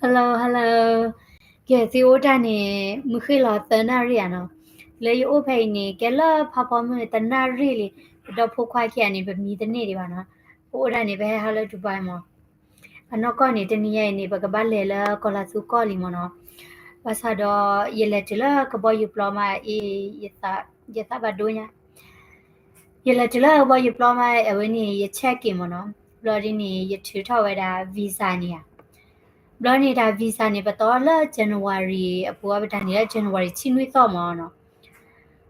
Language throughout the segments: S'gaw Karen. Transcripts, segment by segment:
Hello, hello. ကဲ သုအိၣ်တၢ်န့ၣ် မုၢ်ဃ့ၢ်လီၤသၢနၣ်ရံၣ်ဧါနီၤ. လၢယအိၣ်ဖဲအံၤန့ၣ် ကဲလၢဖးဖီမုၢ်တနၣ်ရံၣ်လံ, ပဒီဖိခွါခံဂၤန့ၣ် ပမံတန့ၢ်ဒံးဘၣ်နီၤ. ပအိၣ်ဒၣ်န့ၣ် ပဟဲဟးလၢ Dubai မး. အနီၢ်ကီၢ်န့ၣ် တနံၤညါအံၤန့ၣ် ပကဘၣ်လဲၤလၢကီၤလၤသူကီၢ်လံမးနီၤ. ဘၣ်ဆၣ်ဒီး ယလဲၤတုၤလၢကဘီယူၤပျီမးအံၤ ယသးဘၣ်ဒိညါ ယလဲၤတုၤလၢကဘီယူၤပျီမး အဝဲန့ၣ် ယ check in မးနီၤ. ဘျီဒ်န့ၣ် ယထုးထီၣ်ဝဲဒၣ် visa န့ၣ်ဧါ. ဘျီန့ၣ်တၢ် visa န့ၣ် ပတီၢ်လၢ January အပူၤ ပတၢ်န့ၣ်လၢ January ဆံနွံသီမးနီၤ.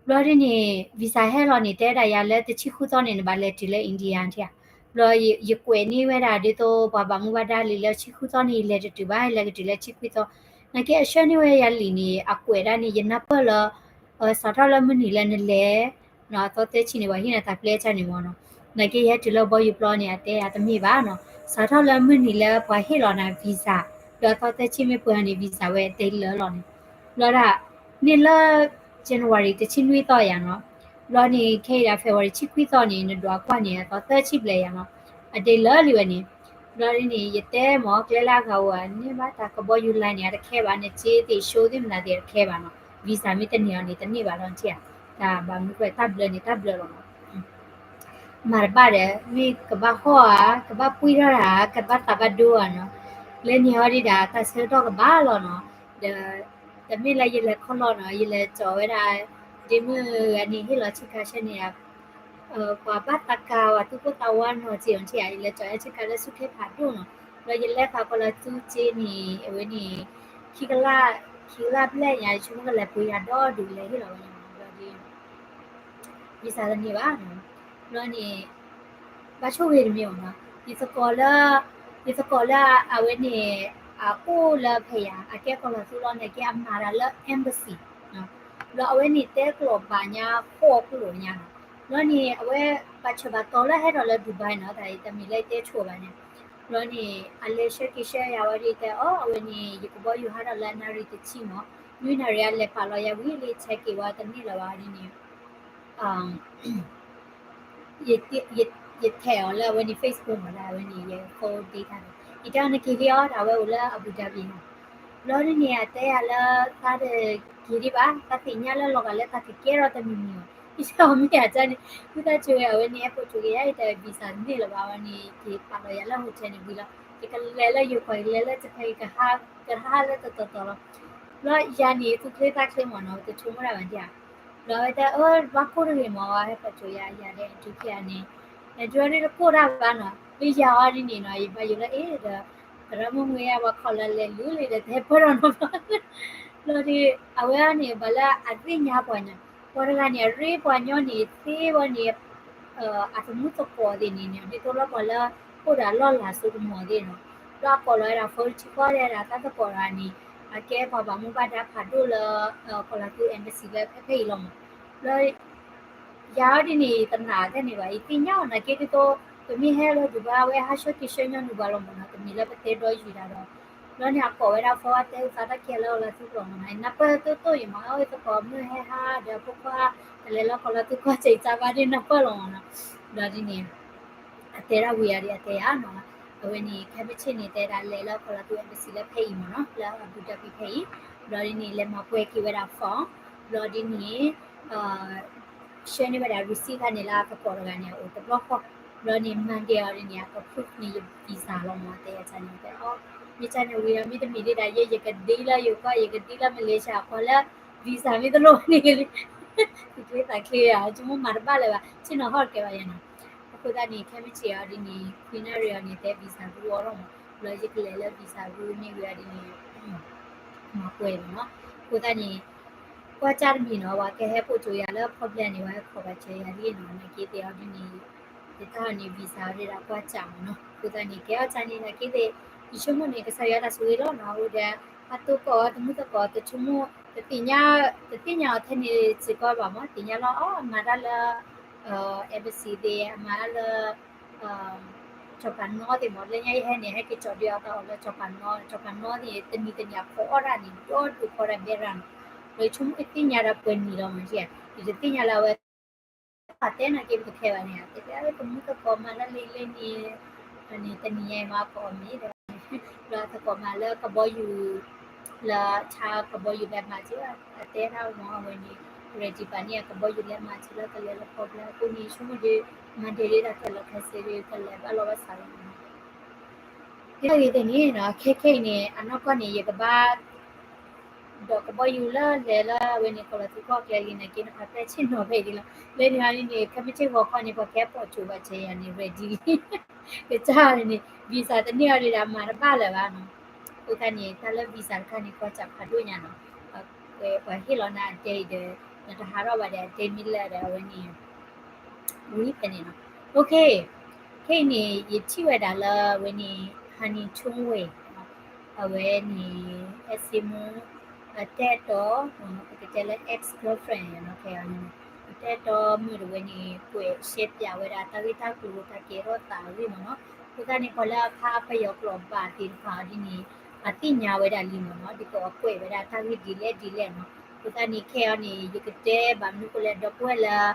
ဘျီဒ်န့ၣ် visa ဟဲလီၤန့ၣ် တဲဒၣ်ယၤလၢတဆံဃုသီန့ၣ် နဘၣ်လဲၤတုၤလၢ India ထံၣ်ဧါ. ဘျီယကွဲးန့ၢ်ဝဲဒၣ်ဒ်သိးပှၤဘၣ်မူဘၣ်ဒါလံလၢဆံဃုသီန့ၣ် ယလဲၤတတုၤဘၣ် ယလဲၤကတုၤလၢဆံခွံသီ. နာ်က့အဆှၢန့ၢ်ဝဲယၤလံာ်န့ၣ် အကွဲးဒၣ်န့ၣ် ယနၢ်ပၢၢ်လၢ စးထီၣ်လၢမုၢ်နံၤလၢနလဲၤ အသီသၢဆံန့ၣ် ပှၤဟ့ၣ်နၤတၢ်ပျဲကၢ်န့ၣ်မးနီၤ. နာ်က့ယဟဲတုၤလၢကဘီယူၤပျီန့ၣ် အတဲယၤတမ့ၢ်ဘၣ်နီၤ. စးထီၣ်လၢမုၢ်နံၤလၢပှၤဟ့ၣ်လီၤနၤ visa ဒီးအသီသၢဆံမ့ၢ်ပှဲၤန့ၣ် visa ဝဲတဲလၢလီၤန့ၣ်. ဘျီဒၣ် န့ၢ်လၢ January တဆံနွံသီယၤနီၤ. ဘျီန့ၣ် ခဲအံၤဒၣ် February ဆံခွံသီန့ၣ် နဒွးကွၢ်န့ၣ် အသီသၢဆံဘျဲၣ်ယၤနီၤ. အတဲလၢလံဝဲန့ၣ်. ဘျီဒ်န့ၣ် ယတဲမ့ၢ်ကျဲလၢအဂၤဧိၤဧါ န့ၢ်ဘၣ်တၢ်ကဘီယူၤလါန့ၣ် အတခဲဘၣ် နစ့သ့ၣ် show သ့ၣ်မနုၤသ့ၣ် အတခဲဘၣ်နီၤ. visa မ့ၢ်တန့ၢ်အီၤန့ၣ် တန့ၢ်ဘၣ်လီၤထံၣ်ဧါ. တၢ်ဘၣ်မနုၤဃိတၢ်ဘျၢန့ၣ် တၢ်ဘျၢလီၤမး မၤတဘၣ်ဒီး မ့ၢ်ကဘၣ်ဟီၣ်ဧါ ကဘၣ်ပှံၢ်ထီၣ်ဧါ ကဘၣ်သးဘၣ်ဒိဧါနီၤ. လၢန့ၣ်ဟီဒ်ဒၣ် တၢ်ဆၢကတီၢ်ကဘၣ်လီၤနီၤ. ဒီး တမ့ၢ်လၢယလဲၤခီလီၤနီၤ ယလဲၤကၠီၤဝဲဒၣ် ဒ့မုၣ်ဂၤန့ၣ် ဟ့ၣ်လီၤဆ့ကၤဆၢန့ၣ်ဧါ ပှၤဘၣ်သးကါ ပှၤသူၣ်ကိၢ်သးဝါနီၤ စ့ၢ်အီၤထံၣ်ဧါ ယလဲၤကၠီၤဝဲဆ့ကၤလၢဆူၣ်ထဲဖးဒိၣ်နီၤ. ဒီးယလဲၤဃးကီၤလၤသူစ့န့ၣ် အဝဲန့ၣ် ခံကလး ခံကလးဘျဲၣ်ညါ ယဆိကမိၣ်ကလဲၤပှ့ၤယၤဒီဒူၣ်လဲၤဟ့ၣ်လီၤဝဲန့ၣ်နီၤ. ဘျီဒ် visa တန့ၢ်ဘၣ်နီၤ. ဘျီန့ၣ် ဘၣ်ဆိၣ်ဂ့ၤတမံၤအီၤနီၤ. ယသကိးလၢ ယသကိးလၢအဝဲန့ၣ် အအိၣ်လၢဖဲယၤ အကဲကီၤလၤသူလီၤန့ၣ် ကဲအမၤတၢ်လၢ embassy နီၤ. ဘျီအဝဲန့ၣ်တဲကျိာ်ဘၣ်ညါဃိးကျိာ်ညါနီၤ. ဘျီန့ၣ် အဝဲဘၣ်ဆၢဘၣ်တီၤလၢဟဲထီၣ်လၢ Dubai နီၤ တၢ်တမံၤလၢယတဲဆိဘၣ်န့ၣ်. ဘျီန့ၣ် အလဲၤဆှၢက့ၤဆှၢယၤဝဲဒ်တဲအီၤ အဝဲန့ၣ် ယကဘီယူၤဟးထီၣ်လၢနၣ်ရံၣ်တဆံမး နွံနၣ်ရံၣ်အလဲၤပာ်လီၤယၤဝံၤလံ ဆဲးက့ၤဝဲတန့ၢ်လၢၤဘၣ်ဒ်န့ၣ် ယထဲးအီၤလၢအဝဲန့ၣ် Facebook မးလၢအဝဲန့ၣ် ယ phone ဒ့တၢ်န့ၣ် ယတဲအီၤနက့ၤက့ၤအီၤ တၢ်ဝဲအိၣ်လၢ Abu Dhabi နီၤ. ဘျီဒ်န့ၣ် အတဲယၤလၢသးတက့ၤဒံးဘၣ် သးသ့ၣ်ညါလၢလီၤဂာ်လၢသးကကဲထီၣ်တမံၤမံၤအီၤ ယတဲအီၤမ့ၢ်အတၢ်န့ၣ် ဝံသးစူၤဝဲ အဝဲန့ၣ် အဲၣ်ပိာ်ဆိက့ၤယၤ ယတဲ visa တန့ၢ်လၢၤဘၣ် အဝဲန့ၣ် က့ၤပာ်လီၤယၤလၢ hotel န့ၣ်ဝံၤလီၤ ယကလဲၤလၢယိၤကီၢ် ယကလဲၤလၢ Japan ယကဟး ကဟးလၢတတီၤတီၤလီၤ. ဘျီယၤန့ၣ် သူၣ်ချ့သးချ့မးနီၤ တဆိကမိၣ်ဒၣ်ဘၣ်ဒံးဧါ. ဘျီဝဲတဲ အၢ ဘၣ်ကိၢ်တဂ့ၤမး ဝဲဟဲပိာ်ဆိယၤ ယၤဒီး ဒုးခံဂၤန့ၣ် နဒုးအီၤဒ်တကိၢ်တၢ်ဘၣ်နီၤ လၢယၤအီၤဒ်န့ၣ်နီၤ ယဘၣ်ယိၣ်လၢအ့ၣ်ဒီး သရၣ်မုၣ်မွေးအဝဲခီလၢလဲၤလူၤလံဒီး တဟဲပၢၢ်ထီၣ်နီတဘျီ ဘျီဒီး အဝဲအံၤန့ၣ် ဘၣ်လၢအသ့ၣ်ညါပှၤညါ ပှၤတဂၤန့ၣ် အရ့ပှၤညီန့ၣ် သ့ဝဲန့ၣ် အသမူသကိးသ့ၣ်န့ၣ်န့ၣ် ဒ်သိးလၢပှၤလၢ အိၣ်ဒီးအလီၢ်လၤစိကမီၤသ့ၣ်နီၤ ဒီးအကိးလီၤဝဲဒၣ် phone တဆံဃီ တဲဒၣ်တၢ်သကိးတဂၤန့ၣ် အကဲပှၤဘၣ်မူဘၣ်ဒါဖးဒိၣ်လၢ ကီၤလၤသူ embassy လၢဖဲဖဲအံၤလီၤမး ဘျီ ယၤအီၤဒ်န့ၣ် ယတနာ်ထဲန့ၣ်ဘၣ် ယသ့ၣ်ညါအီၤနာ်က့ဒ်သိး ပမ့ၢ်ဟဲလၢဒုးဘၣ် အဝဲဟးဆှၢက့ၤဆှၢညီနုၢ်ပှၤလီၤမးနီၤ တမ့ၢ်လၢပတဲဒီးယံၤတၢ်ဒီး ဘျီန့ၣ် အကိးဝဲဒၣ် phone အတဲသးတၢ်ခဲလၢာ်လၢသူကျိာ်မးနီၤ နၢ်ပၢၢ်တိၢ်တိၢ်အံၤမး အဝဲသကိးမုၣ်ဟဲဟးဒီး ဖိခွါ ကလဲၤလၢကီၤလၤသူကီၢ်စဲး ကဘၣ်ဒ်နၢ်ပၢၢ်လီၤမးနီၤ ဘျီဒ်န့ၣ် အတဲဒၣ်ဝံၤအီၤဒ်အတဲယၤနီၤ အဝဲန့ၣ် ခဲမုၢ်ဆ့ၣ်န့ၣ် တဲဒၣ်လဲၤလၢကီၤလၤသူ embassy လၢဖဲအံၤမးနီၤ လၢ Abu Dhabi ဖဲအံၤ ဘျီဒ်န့ၣ် လဲၤမၤပှဲၤက့ၤဝဲဒၣ် form ဘျီဒ်န့ၣ် ဆှၢန့ၢ်ဝဲဒၣ် receipt ခါန့ၣ်လၢအသကိးတဂၤန့ၣ် အအိၣ်တဘျီဃီ ဘျီန့ၣ် Monday အီၤဒ်န့ၣ် အက proof န့ၢ်ယ visa လီၤမး တဲယၤန့ၣ် တဲအီၤ မ့ၢ်ကန့ၣ်ဝံၤဒီး မ့တမ့ၢ်ဒ်ဒၣ်ယဲ ယကဒ့လၢယိၤကီၢ် ယကဒ့လၢ Malaysia အဃိလၢ visa မ့ၢ်တလိၣ်န့ၣ်လံ သူၣ်ချ့သးချ့ဧါ ဆိကမိၣ်မၤတဘၣ်လၢၤဘၣ် ဆ့ၣ်နီၤဟီၣ်တကဲဘၣ်ယၤနီၤ အဃိသတးန့ၣ် ခဲမုၢ်ဆ့ၣ်အီၤဒ်န့ၣ် ခွံနၣ်ရံၣ်အီၤန့ၣ် တဲ visa ဂုၢ်အီၤထီၣ်မး ဘျီယကလဲၤလၢ visa ဂုၢ်မ့ၢ်ဝံၤအီၤဒ်န့ၣ် မၤပှဲၤမးနီၤ အဃိသတးန့ၣ် ကွၢ်စၢ်တမံၤနီၤ ပှၤကဟဲပိာ်ကၠိယၤလၢ problem န့ၣ် ပှၤဟဲခိးဘၣ်စၢၤယၤလံနီၤ နာ်က့သ့ၣ်အီၤဒ်န့ၣ် ယတၢ်အီၤန့ၣ် visa အီၤဒ်ဒၣ်ကွၢ်စၢ်မးနီၤ အဃိသတးန့ၣ် ကဲအီၤစၢ်န့ၣ် နာ်က့သ့ၣ် ယဆိကမိၣ်န့ၣ် ကစၢ်ယွၤတၢ်ဆိၣ်ဂ့ၤလီၤနီၤ အိၣ်ဒီး အတိၢ်ကီၢ်အီၤ တမူသကိး တဆိကမိၣ် တသ့ၣ်ညါ တသ့ၣ်ညါအီၤထဲန့ၣ်စ့ၢ်ကီးဘၣ်မး သ့ၣ်ညါလီၤ အီၤ အမၤတၢ်လၢ embassy သ့ၣ် အမၤတၢ်လၢ စီၤပၤနီသ့ၣ်မး လၢညါယဟဲန့ၣ် ဟဲက့ၤကၠီၣ်ဒုးအီၤတၢ်အီၣ်လၢစီၤပၤနီ စီၤပၤနီသ့ၣ် တနံၤတနံၤအခိးအီၣ်တၢ်န့ၣ် ဒီဒိၣ်ခိးတၢ်ဘဲရၤနီၤ လၢယဆိကမိၣ်ကသ့ၣ်ညါတၢ်ပှဲၤနံၤလီၤမး ယတသ့ၣ်ညါလၢအဝဲ ပှၤတဲနာ်က့ပတခဲဘၣ်န့ၣ် တဲတဲသမူသကိးမၤလၢလံာ်လဲၢ်န့ၣ်, န့ၣ်တနံၤညါအံၤမၤကိးမ့ၢ်ဒီး, ဒီးသကိးမၤလၢကဘီယူၤ, လၢဆါကဘီယူၤလဲၤမၤစၢၤ, အတဲတၢ်မ့ၢ်အဝဲန့ၣ်, ready ဘၣ်န့ၣ် အကဘီယူၤလဲၤမၤစၢၤလၢကလဲၤလၢဖီပျၢၤအဃိန့ၣ် ဆိကမိၣ်ဒီး, မၤဒဲးဒၣ်တၢ်လီၢ်ခဲစ့ဒီး ကလဲၤဘၣ်လီၢ်ဘၣ်စးလီၤမ့ၢ်နီၤ. ဒ်လဲၣ်ဂ့ၤသ့ၣ်န့ၣ်နီၤ ခဲခဲအံၤန့ၣ် အနီၢ်ကီၢ်န့ၣ် ယကဘၣ် ဒီးကဘီယူၤလၢလဲၤလၢအဝဲန့ၣ် ကီၢ်လီၤသူကီၢ်ကျဲလံနာ်က့ နဖးပဲဆ့ၣ်နီၤဖဲအံၤဒ်လီၤ. လၢန့ၣ်ဟီဒ်န့ၣ် ခဲမုၢ်ဆ့ၣ်ဂီၤခီန့ၣ် ပှၤကဲပိာ်ကၠိဘၣ်ဆဲးယၤန့ၣ် ready လံ ကစၢ်န့ၣ် visa တန့ၢ်အီၤဒံးဒီးမၤတဘၣ်လၢၤဘၣ်နီၤ. အဃိသတးန့ၣ် တၢ်လၢ visa တခါန့ၣ် ကီၢ်စးဖးဒိၣ်ညါနီၤ. ပှၤဟ့ၣ်လီၤနၤအဒဲအံၤဒီး နတဟးထီၣ်ဘၣ်ဒီးအဒဲမ့ၢ်လၢာ်ဒီးအဝဲန့ၣ် ဝံၤဖဲန့ၣ်နီၤ. ခဲအံၤန့ၣ် ယထံၣ်ဝဲဒၣ်လၢအဝဲန့ၣ် ဟနံၣ်ထူဝ့ၣ် အဝဲန့ၣ် အဲၣ်စ့မူ အတၢ်အဲၣ်တီ ပကတဲလၢ ex girlfriend နီၤ ခဲအံၤန့ၣ် အတၢ်အဲၣ်တီမုၣ်တဝဲန့ၣ် ကွဲးရှဲပၠးဝဲဒၣ်တၢ်ဂ့ၢ်တၢ်ကျိၤတၢ်ကဲထီၣ်သးအဂ့ၢ်မ့ၢ်နီၤ. အဃိသတးန့ၣ် ပှၤလၢအဖးပယီၤကျိာ်ဘၣ်သ့ၣ်တဖၣ်အီၤဒ်န့ၣ် အသ့ၣ်ညါဝဲဒၣ်လံမ့ၢ်နီၤ. ဒ်သိးအကွဲးဝဲဒၣ်တၢ်ဂ့ၢ်ဒ်လဲၣ်ဒ်လဲၣ်နီၤ. အဃိသတးန့ၣ် ခဲအံၤန့ၣ် ယကတဲဘၣ်မနုၤဃိလဲၣ် ဒီပုၢ်ဝဲၢ်လၢ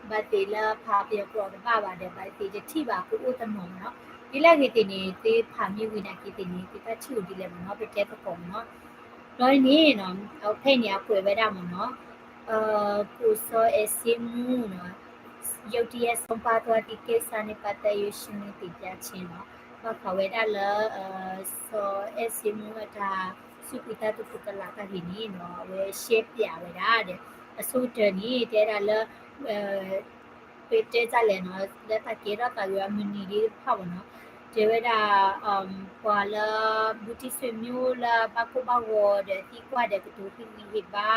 ဘၣ်သ့ၣ်လၢဖးပယီၤကျိာ်တဘၣ်ဘၣ်ဒီး ဘၣ်သ့ၣ်တထံၣ်ဘၣ်ကအိၣ်တနီၤမ့ၢ်နီၤ. ဒ်လဲၣ်ဂ့ၤသ့ၣ်န့ၣ် သုဖးမ့ၢ်ဝံၤနာ်က့သ့ၣ်န့ၣ် သုတၢ်ထံၣ်အိၣ်ဒ်လဲၣ်မ့ၢ်နီၤ ပတဲသကိးမ့ၢ်နီၤ. ဒီးန့ၣ် ဖဲအံၤန့ၣ် အကွဲးဝဲဒၣ်မ့ၢ်နီၤ ကိးစီၤအဲၣ်စ့မူနီၤ ရုတ်တရက် ဆုံးပါသွားသည့်ကိစ္စနဲ့ပတ်သက်၍ ရှင်းလင်းတင်ပြခြင်း နီၤ. ဘၣ်ဃးဝဲဒၣ်လၢ စီၤအဲၣ်စ့မူအတၢ်စူးကွံာ်တၢ်သူၣ်ဖှံသးညီတကလးတၢ်ဂ့ၢ်န့ၣ်နီၤ အဝဲရှဲပၠးဝဲဒၣ်ဒီး အဆိကတၢၢ်န့ၣ် တဲဒၣ်လၢ ပတဲတၢ်လဲၣ်နီၤ လၢတၢ်ကဲထီၣ်သးဂ့ၤအမုၢ်နံၤသ့ၣ်တဖၣ်မ့ၢ်နီၤ တဲဝဲဒၣ် ပှၤလၢ ဘူးတံၢ်ဆွေမျိုး လၢဘၣ်ကိၢ်ဘၣ်ဂီၤဒီးသံကွၢ်ဒီးကတိၤဟ့ၣ်ဂံၢ်ဟ့ၣ်ဘါ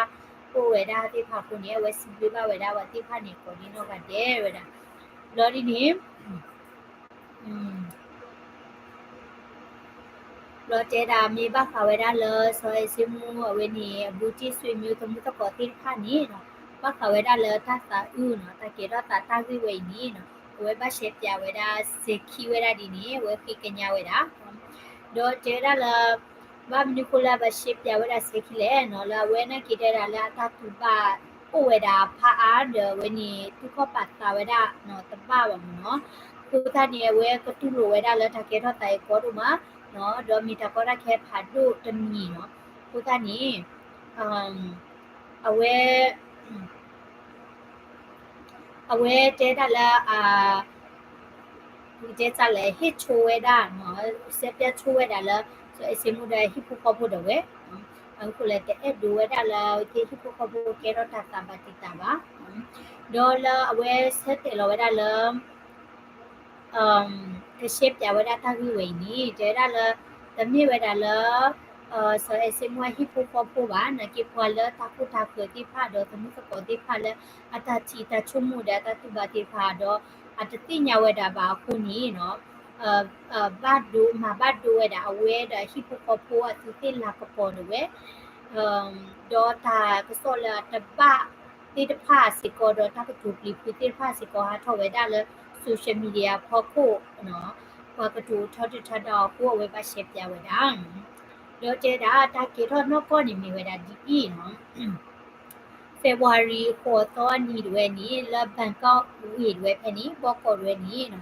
အိၣ်ဝဲဒၣ်သ့ၣ်တဖၣ်အဃိန့ၣ် အဝဲစံးဘျုးဘၣ်ဝဲဒၣ်ပှၤသ့ၣ်တဖၣ်န့ၣ် ကိးဒံနီၢ်ဂၤဒဲးဝဲဒၣ် ဘျီဒ်န့ၣ် ဘျီတဲဒၣ်မ့ၢ်ဘၣ်ဃးဝဲဒၣ်လၢ စီၤအဲၣ်စ့မူ အဝဲန့ၣ် အဘူးတံၢ်ဆွေမျိုး သမူသကိးသ့ၣ်တဖၣ်န့ၣ်နီၤ ဘၣ်ဃးဝဲဒၣ်လၢတၢ်သးအုးနီၤ တၢ်ကဲထီၣ်သးတၢ်ဂ့ၢ်ဝဲအံၤန့ၣ်နီၤ အဝဲဘၣ်ရှဲပၠးဝဲဒၣ် စဲၤခံဝဲဒၣ်ဒ်န့ၣ် အဝဲဃ့ကညးဝဲဒၣ် ဒီးတဲဝဲဒၣ်လၢ ဘၣ်မနုၤဃိလၢအဘၣ်ရှဲပၠးဝဲဒၣ်စဲၤခံလဲၣ်နီၤ လၢအဝဲနာ်က့တဲဒၣ်လၢအတၢ်တူၢ်ဘၣ်အိၣ်ဝဲဒၣ်ဖးအါ ဒီးအဝဲန့ၣ် တူၢ်ခီၣ်ပာ်သးဝဲဒၣ်နီၤ တဘၣ်ဘၣ်မ့ၢ်နီၤ အဃိသတးန့ၣ် အဝဲကတူၢ်လိာ်ဝဲဒၣ်လၢတၢ်ကဲထီၣ်သးအံၤကီဒိၣ်မး ဒီးမ့ၢ်တၢ်ကီတၢ်ခဲဖးဒိၣ်တမံၤနီၤ အဃိသတးန့ၣ် အဝဲ အဝဲတဲဒၣ်လၢ အ ပကတဲစ့ၢ်လဲၣ် ဟ့ၣ်ဆိဝဲဒၣ် စဲးပၠးဆိဝဲဒၣ်လၢ စီၤအဲၣ်စ့မူဒီးဟံၣ်ဖိဃီဖိဒၣ်ဝဲ အဃိလဲၣ် တအဲၣ်ဒိးဝဲဒၣ်လၢက့ဟံၣ်ဖိဃီဖိကဲထီၣ်တၢ်သးဘၣ်တံာ်တာ်ဘၣ် ဒီးလၢအဝဲဆၢတဲာ်လီၤဝဲဒၣ်လၢ ကရှဲပၠးဝဲဒၣ်တၢ်ဂ့ၢ်ဝဲအံၤန့ၣ် တဲဝဲဒၣ်လၢ တမ့ၢ်ဝဲဒၣ်လၢ စီၤအဲၣ်စ့မူအဟံၣ်ဖိဃီဖိဘၣ် နာ်က့ပှၤလၢတၢ်ကိၢ်တၢ်ဂီၤသ့ၣ်တဖၣ်ဒီးသမူသကိးသ့ၣ်တဖၣ်လၢ အတၢ်ထံၣ်တၢ်ဆိကမိၣ်ဒီးအတၢ်တူၢ်ဘၣ်သ့ၣ်တဖၣ်ဒီး အတသ့ၣ်ညါဝဲဒၣ်ဘၣ်အဃိန့ၣ်နီၤ ဘၣ်ဒိ မၤဘၣ်ဒိဝဲဒၣ်အဝဲဒီးအဟံၣ်ဖိဃီဖိအသူးသ့ၣ်လၤကပီၤဒၣ်ဝဲ ဒီးတၢ်ကစီၣ်လၢအတဘၣ်သ့ၣ်တဖၣ်စ့ၢ်ကီး ဒီးတၢ်ကတိၤပျံၤဖုးသ့ၣ်တဖၣ်စ့ၢ်ကီး ဟးထီၣ်ဝဲဒၣ်လၢ social media ဖီခိၣ် ပှၤကတိၤထီဒုၣ်ထီဒါအဃိ အဝဲဘၣ်ရှဲပၠးဝဲဒၣ် ဒီးတဲဒၣ် တၢ်ကဲထီၣ်နီၢ်ကီၢ်န့ၣ်မ့ၢ်ဝဲဒၣ်ဒ်အံၤနီၤ February ဃိးသီအနံၤဒၣ်ဝဲန့ၣ် လၢ Bangkok ဝ့ၢ်ဒၣ်ဝဲဖဲန့ၣ် ဘီကီၢ်ဒၣ်ဝဲန့ၣ်နီၤ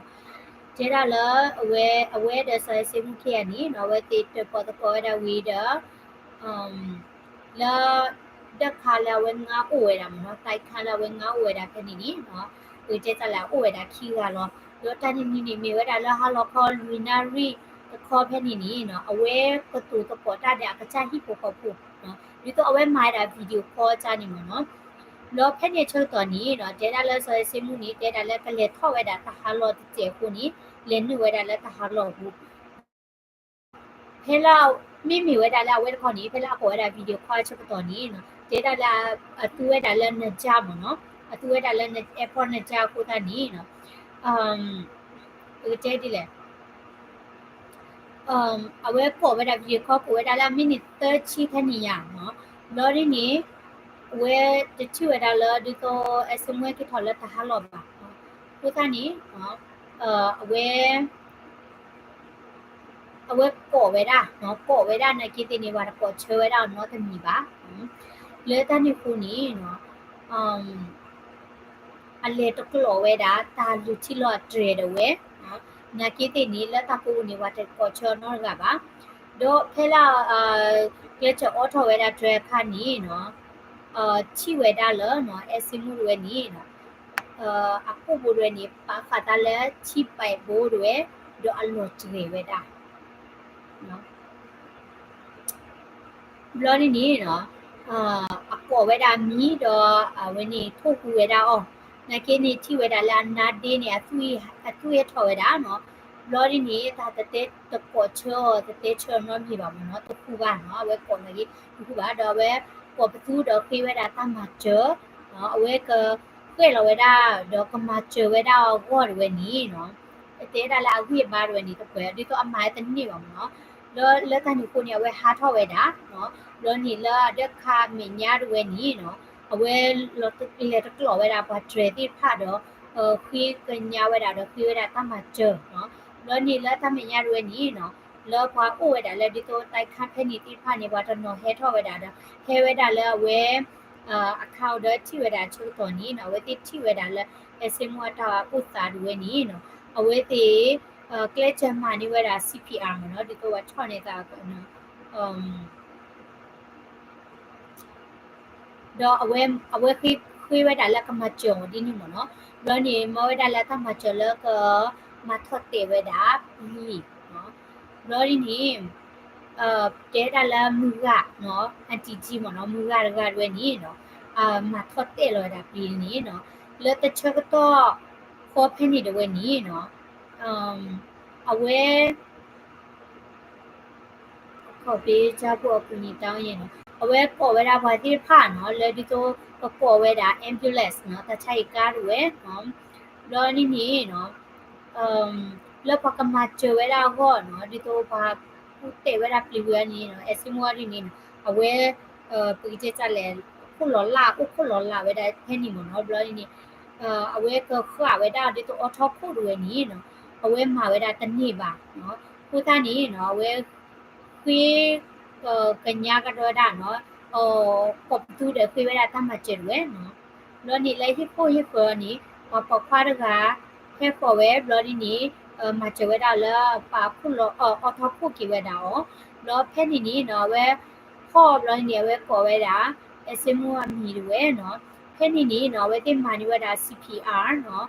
တဲဒၣ်လၢ အဝဲ အဝဲဒီးစီၤအဲၣ်စ့မူခံဂၤန့ၣ်နီၤ အဝဲသ့ၣ်တၢၣ်ပီၣ်သကိးဝဲဒၣ်ဝံၤဒီး လၢ ဒၢးခါလၢအဝဲငါအိၣ်ဝဲဒၣ်မ့ၢ်နီၤ သးခါလၢအဝဲငါအိၣ်ဝဲဒၣ်ဖဲန့ၣ်န့ၣ်နီၤ ပတဲတၢ်လၢအအိၣ်ဝဲဒၣ်ခံဂၤလီၤ ဒီးတၢ်တနံၤန့ၣ်မ့ၢ်ဝဲဒၣ်လၢဟါလီၤခီလွံၢ်နၣ်ရံၣ်တခီဖဲန့ၣ်န့ၣ်နီၤ အဝဲကတိၤသကိးတၢ်ဒီးအကစၢ်ဟံၣ်ဖိဃီဖိ ဒ်သိးအဝဲမၤဝဲဒၣ် video call တၢ်န့ၣ်မ့ၢ်နီၤ ဒီးဖဲန့ၣ်အဆၢကတီၢ်န့ၣ်နီၤ တဲဒၣ်လၢစီၤအဲၣ်စ့မူန့ၣ် တဲဒၣ်လၢကလဲၤထီၣ်ဝဲဒၣ်တၢ်ဟးလီၢ်တစဲးအဃိန့ၣ် လဲၤနုာ်ဝဲဒၣ်လၢတၢ်ဟးလီၢ်အပူၤ ဖဲလၢ မ့မ့ၢ်ဝဲဒၣ်လၢအဝဲတခီန့ၣ် ဖဲလၢအကိးဝဲဒၣ် video call အဆၢကတီၢ်န့ၣ်နီၤ တဲဒၣ်လၢ အသူဝဲဒၣ်လၢနကၠါမ့ၢ်နီၤ အသူဝဲဒၣ်လၢ airport နကၠါအဃိသတးန့ၣ်နီၤ ပကတဲဒ်လဲၣ် အဝဲကိးဝဲဒၣ် video call ကိးဝဲဒၣ်လၢအမံးနံးသၢဆံဖဲန့ၣ်ယါနီၤ ဘျီဒ်န့ၣ် အဝဲတထံၣ်ဝဲဒၣ်လၢဒ်သိးအဲၣ်စ့မူက့ၤထီၣ်လၢတၢ်ဟးလီၢ်ဘၣ် အဃိသတးန့ၣ် အဝဲ အဝဲကိးဝဲဒၣ် ကိးဝဲဒၣ်နာ်က့သ့ၣ်န့ၣ် ပှၤတကိးဆၢဝဲဒၣ်အီၤနီတမံၤဘၣ် လၢတၢ်န့ၣ်အဃိန့ၣ်နီၤ အ အလဲၤတကျိးဝဲဒၣ် တၢ်လုၢ်ထံလီၤအတြဲၤဒၣ်ဝဲ, နာ်က့သ့ၣ်န့ၣ် လၢတၢ်ကိးပူၤန့ၣ် ပှၤတကိးဆၢအီၤနီတဂၤဘၣ်. ဒီးဖဲလၢ ကျဲးစၢးအိးထီၣ်ဝဲဒၣ်တြဲၤအခါန့ၣ် ထံၣ်ဝဲဒၣ်လၢ အဲၣ်စ့မူတဝဲန့ၣ် အကိာ်ဘိတဝဲန့ၣ် ပာ်ဃာ်သးလၢထံပာ်ဘိတဝဲ ဒီးအလီၤတြဲၤဝဲဒၣ် ဘျီဒ်န့ၣ် အကိးဝဲဒၣ်အမံၤဒီး အဝဲန့ၣ်ထိၣ်ဟူးဝဲဒၣ်အီၤ, နာ်က့န့ၣ်ထံၣ်ဝဲဒၣ်လၢအနါဒ့န့ၣ် အသွံၣ်ဟဲထီၣ်ဝဲဒၣ်နီၤ. ဘျီဒ်န့ၣ် တၢ်တတဲတကိးဆၢအီၤ တတဲဆၢအီၤနီတမံၤဘၣ်မ့ၢ်နီၤ, တဟူးဘၣ်နီၤ, အဝဲကိးနာ်က့တဟူးဘၣ် ဒီးအဝဲကိးပသူဒီးဃ့ဝဲဒၣ်တၢ်မၤစၢၤ, အဝဲကဃဲၣ်လီၤဝဲဒၣ် ဒီးကမၤစၢၤဝဲဒၣ်အဂီၢ်တဝဲန့ၣ်နီၤ, တဲဒၣ်လၢအဂံၢ်အဘါတဝဲန့ၣ် တပှဲၤ ဒ်သိးအမၤဝဲတန့ၢ်ဘၣ်မ့ၢ်နီၤ. လၢ လၢတၢ်န့ၣ်အဃိန့ၣ် အဝဲဟးထီၣ်ဝဲဒၣ် ဘျီန့ၣ်လၢအဒၢးခါမဲာ်ညါတဝဲန့ၣ်နီၤ, အဝဲလဲၤတကျိးဝဲဒၣ်ပှၤတြဲၤသ့ၣ်တဖၣ်ဒီး ဃ့ကညးဝဲဒၣ်ဒီးဃ့ဝဲဒၣ်တၢ်မၤစၢၤ, ဘျီန့ၣ်လၢတၢ်မဲာ်ညါတဝဲန့ၣ်နီၤ, လၢပှၤအိၣ်ဝဲဒၣ်လၢဒ်သိးတၢ်ခါဖဲန့ၣ်သ့ၣ်တဖၣ်န့ၣ် ပှၤတနီၤဟဲထီၣ်ဝဲဒၣ်ဒီး ဟဲဝဲဒၣ်လၢအဝဲ အခါဒီးထံၣ်ဝဲဒၣ်ဆၢကတီၢ်န့ၣ်နီၤ, အဝဲသ့ၣ်ထံၣ်ဝဲဒၣ်လၢ အဲၣ်စ့မူအတၢ်အိၣ်သးတဝဲန့ၣ်နီၤ, အဝဲသ့ၣ် ကျဲးစၢးမၤန့ၢ်ဝဲဒၣ် CPR မ့ၢ်နီၤ, ဒ်သိးပှၤဆီၣ်န့ၢ်သး ဒီးအဝဲ အဝဲဃ့ဝဲဒၣ်လၢကမၤစၢၤအီၤဒ်န့ၣ်မ့ၢ်နီၤ, ဘျီန့ၣ် မၤဝဲဒၣ်လၢတၢ်မၤစၢၤလၢက မၤထီၣ်တဲာ်ဝဲဒၣ်ပျံၤ, ဘျီဒ်န့ၣ် တဲဒၣ်လၢမုၢ်ဂၤနီၤ, aunty မ့ၢ်နီၤ, မုၢ်ဂၤတဂၤတဝဲန့ၣ်နီၤ, မၤထီၣ်တဲာ်လီၤဝဲဒၣ်ပျံၤန့ၣ်နီၤ, လၢတဆၢကတီၢ်ဃီဖဲန့ၣ်တဝဲန့ၣ်နီၤ, အဝဲ ခီၣ်ဖ့ၣ်ကၠၢ်ဖိအကူၣ်န့ၣ်တၢ်အံၤနီၤ, အဝဲကိးဝဲဒၣ်ပှၤသ့ၣ်တဖၣ်နီၤ, လၢဒ်သိးကကိးဝဲဒၣ် ambulance နီၤ, တၢ်ဆါဟံၣ်ကါတဝဲနီၤ, ဘျီဒ်န့ၣ်နီၤ, လၢပှၤကမၤစၢၤဝဲဒၣ်အဂီၢ်နီၤ, ဒ်သိးပှၤကူၣ်တဲာ်ဝဲဒၣ်ပျံၤဝံၤအီၤန့ၣ်နီၤ, အဲၣ်စ့မူအီၤဒ်န့ၣ်နီၤ, အဝဲ ပကတဲတၢ်လဲၣ်, ခိၣ်လီၤလး အိၣ်ခိၣ်လီၤလးဝဲဒၣ်ဖဲန့ၣ်မ့ၢ်နီၤ, ဘျီဒ်န့ၣ် အဝဲကဃၣ်ဝဲဒၣ်ဒ်သိးအီထီၣ်ခိၣ်တဝဲန့ၣ်နီၤ, အဝဲမၤဝဲဒၣ်တန့ၢ်ဘၣ်နီၤ, အဃိသတးန့ၣ်နီၤ, အဝဲ ဃ့ ကညးကဒီးဝဲဒၣ်နီၤ, ကိးပသူဒီးဃ့ဝဲဒၣ်တၢ်မၤစၢၤတဝဲနီၤ, ဘျီန့ၣ်လၢဟံၣ်ခိၣ်ဟံၣ်ဃၢၤန့ၣ် ပှၤပိာ်ခွါတဂၤ ဟဲဃီၤဝဲ ဘျီဒ်န့ၣ် မၤစၢၤဝဲဒၣ်လၢပာ်ခိၣ်လီၤ အီထီၣ်ခိၣ်က့ၤဝဲဒၣ်အီၤ, ဘျီဖဲန့ၣ်န့ၣ်နီၤ အဝဲ ဃီၣ်ဘျီန့ၣ် အဝဲကိးဝဲဒၣ် အဲၣ်စ့မူအမံၤတဝဲနီၤ, ဖဲန့ၣ်န့ၣ်နီၤ အဝဲသ့ၣ်မၤန့ၢ်ဝဲဒၣ် CPR နီၤ,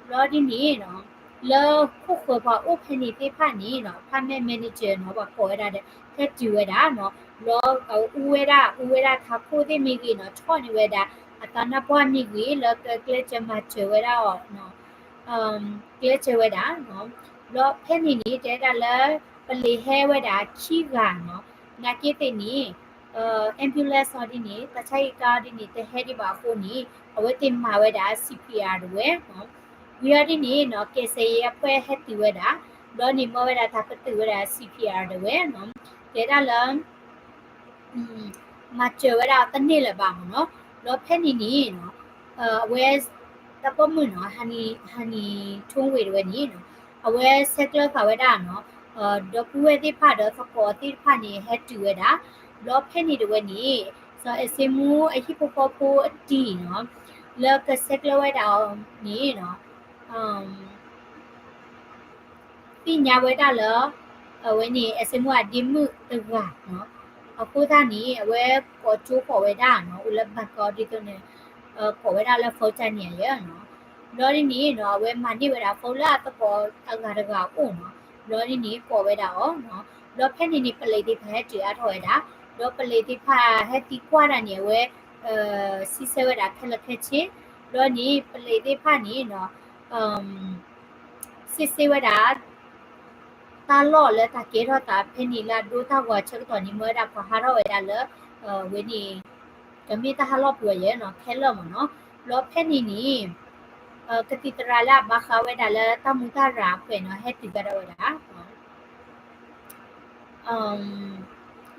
ဘျီဒ်န့ၣ်နီၤ လၢခိၣ်ဃၢၤပှၤအိၣ်ဖဲန့ၣ်သ့ၣ်တဖၣ်န့ၣ်နီၤ apartment manager နီၤ ပှၤကိးဝဲဒၣ်ဒီး ဟဲတုၤဝဲဒၣ်နီၤ, ဘျီအူဝဲဒၣ် အူဝဲဒၣ်ထးခိၣ်သ့ၣ်မ့ၢ်ဂ့ၤနီၤ ဆီၣ်န့ၢ်ဝဲဒၣ် အသးနါပှၢ်မ့ၢ်ဂ့ၤ လၢကကျဲးစၢးမၤစၢၤဝဲဒၣ်အီၤ ကျဲးစၢးဝဲဒၣ်နီၤ, ဘျီဖဲန့ၣ်န့ၣ် တဲဒၣ်လၢ ပလံၤဟဲဝဲဒၣ်ခံဂၤနီၤ, နာ်က့သ့ၣ်န့ၣ် ambulance အီၤဒ်န့ၣ် တၢ်ဆါဟံၣ်ကါအီၤဒ်န့ၣ် တဟဲဒံးဘၣ်အဃိန့ၣ် အဝဲသ့ၣ်မၤဝဲဒၣ် CPR တဝဲနီၤ, ဝံၤအီၤဒ်န့ၣ်နီၤ ကယ်ဆယ်ရေးအဖွဲ့ ဟဲတုၤဝဲဒၣ်, ဘျီန့ၣ် မၤဝဲဒၣ်တၢ်ပတုာ်ဝဲဒၣ် CPR တဝဲနီၤ, တဲဒၣ်လၢ မၤစၢၤဝဲဒၣ်တန့ၢ်လၢၤဘၣ်မ့ၢ်နီၤ, ဘျီဖဲန့ၣ်န့ၣ်နီၤ အဝဲ တၢ်ပိာ်မုၣ်နီၤ ဟနံၤ ဟနံၤ ထိဝ့ၢ်တဝဲန့ၣ်နီၤ အဝဲဆဲးကျၢဃာ်ဝဲဒၣ်နီၤ ဒီပုၢ်ဝဲၢ်သ့ၣ်တဖၣ်ဒီးသကိးသ့ၣ်တဖၣ်န့ၣ် ဟဲတုၤဝဲဒၣ်, ဘျီဖဲန့ၣ်တဝဲန့ၣ် စီၤအဲၣ်စ့မူအဟံၣ်ဖိဃီဖိအတံၤနီၤ လၢကဆဲးကျၢဝဲဒၣ်အီၤန့ၣ်နီၤ သ့ၣ်ညါဝဲဒၣ်လၢ အဝဲန့ၣ် အဲၣ်စ့မူအဒ့မုၣ်တဂၤနီၤ, အဃိသတးန့ၣ် အဝဲကိးကၠိဃီၤဝဲဒၣ်နီၤ အိၣ်လၢ Bangkok ဒ်သိးန့ၣ် ကိးဝဲဒၣ်လၢ Fo Cha Nia ယဲနီၤ, ဘျီဒ်န့ၣ်နီၤ အဝဲမၤန့ၢ်ဝဲဒၣ် phone လၢအသကိးအဂၤတဂၤအအိၣ်နီၤ, ဘျီဒ်န့ၣ်ကိးဝဲဒၣ်အီၤနီၤ, ဘျီဖဲန့ၣ်န့ၣ် ပလံးသ့ၣ်တဖၣ်ဟဲတုၤအါထီၣ်ဝဲဒၣ်, ဒီးပလံးသ့ၣ်တဖၣ်ဟဲသံကွၢ်ဒၣ်န့ၣ် အဝဲ စံးဆၢဝဲဒၣ်ခဲလၢာ်ခဲဆ့, ဘျီန့ၣ် ပလံးသ့ၣ်တဖၣ်န့ၣ်နီၤ စံးဆၢဝဲဒၣ် တၢ်လီၢ်လၢတၢ်ကဲထီၣ်သးဖဲန့ၣ်လၢအဒိတၢ်ဂီၤအဆၢကတီၢ်န့ၣ် မ့ၢ်ဝဲဒၣ်ပှၤဟးထီၣ်ဝဲဒၣ်လၢ ဝဲန့ၣ် ကမ့ၢ်တၢ်ဟးလီၢ်ပူၤယဲနီၤ ခဲလၢာ်မ့ၢ်နီၤ, ဘျီဖဲန့ၣ်န့ၣ် ကသံၣ်သရၣ်လၢအဘၣ်ဃးဝဲဒၣ်လၢတၢ်မူတၢ်ရၤအဖှဲးနီၤ ဟဲတုၤကဒီးဝဲဒၣ်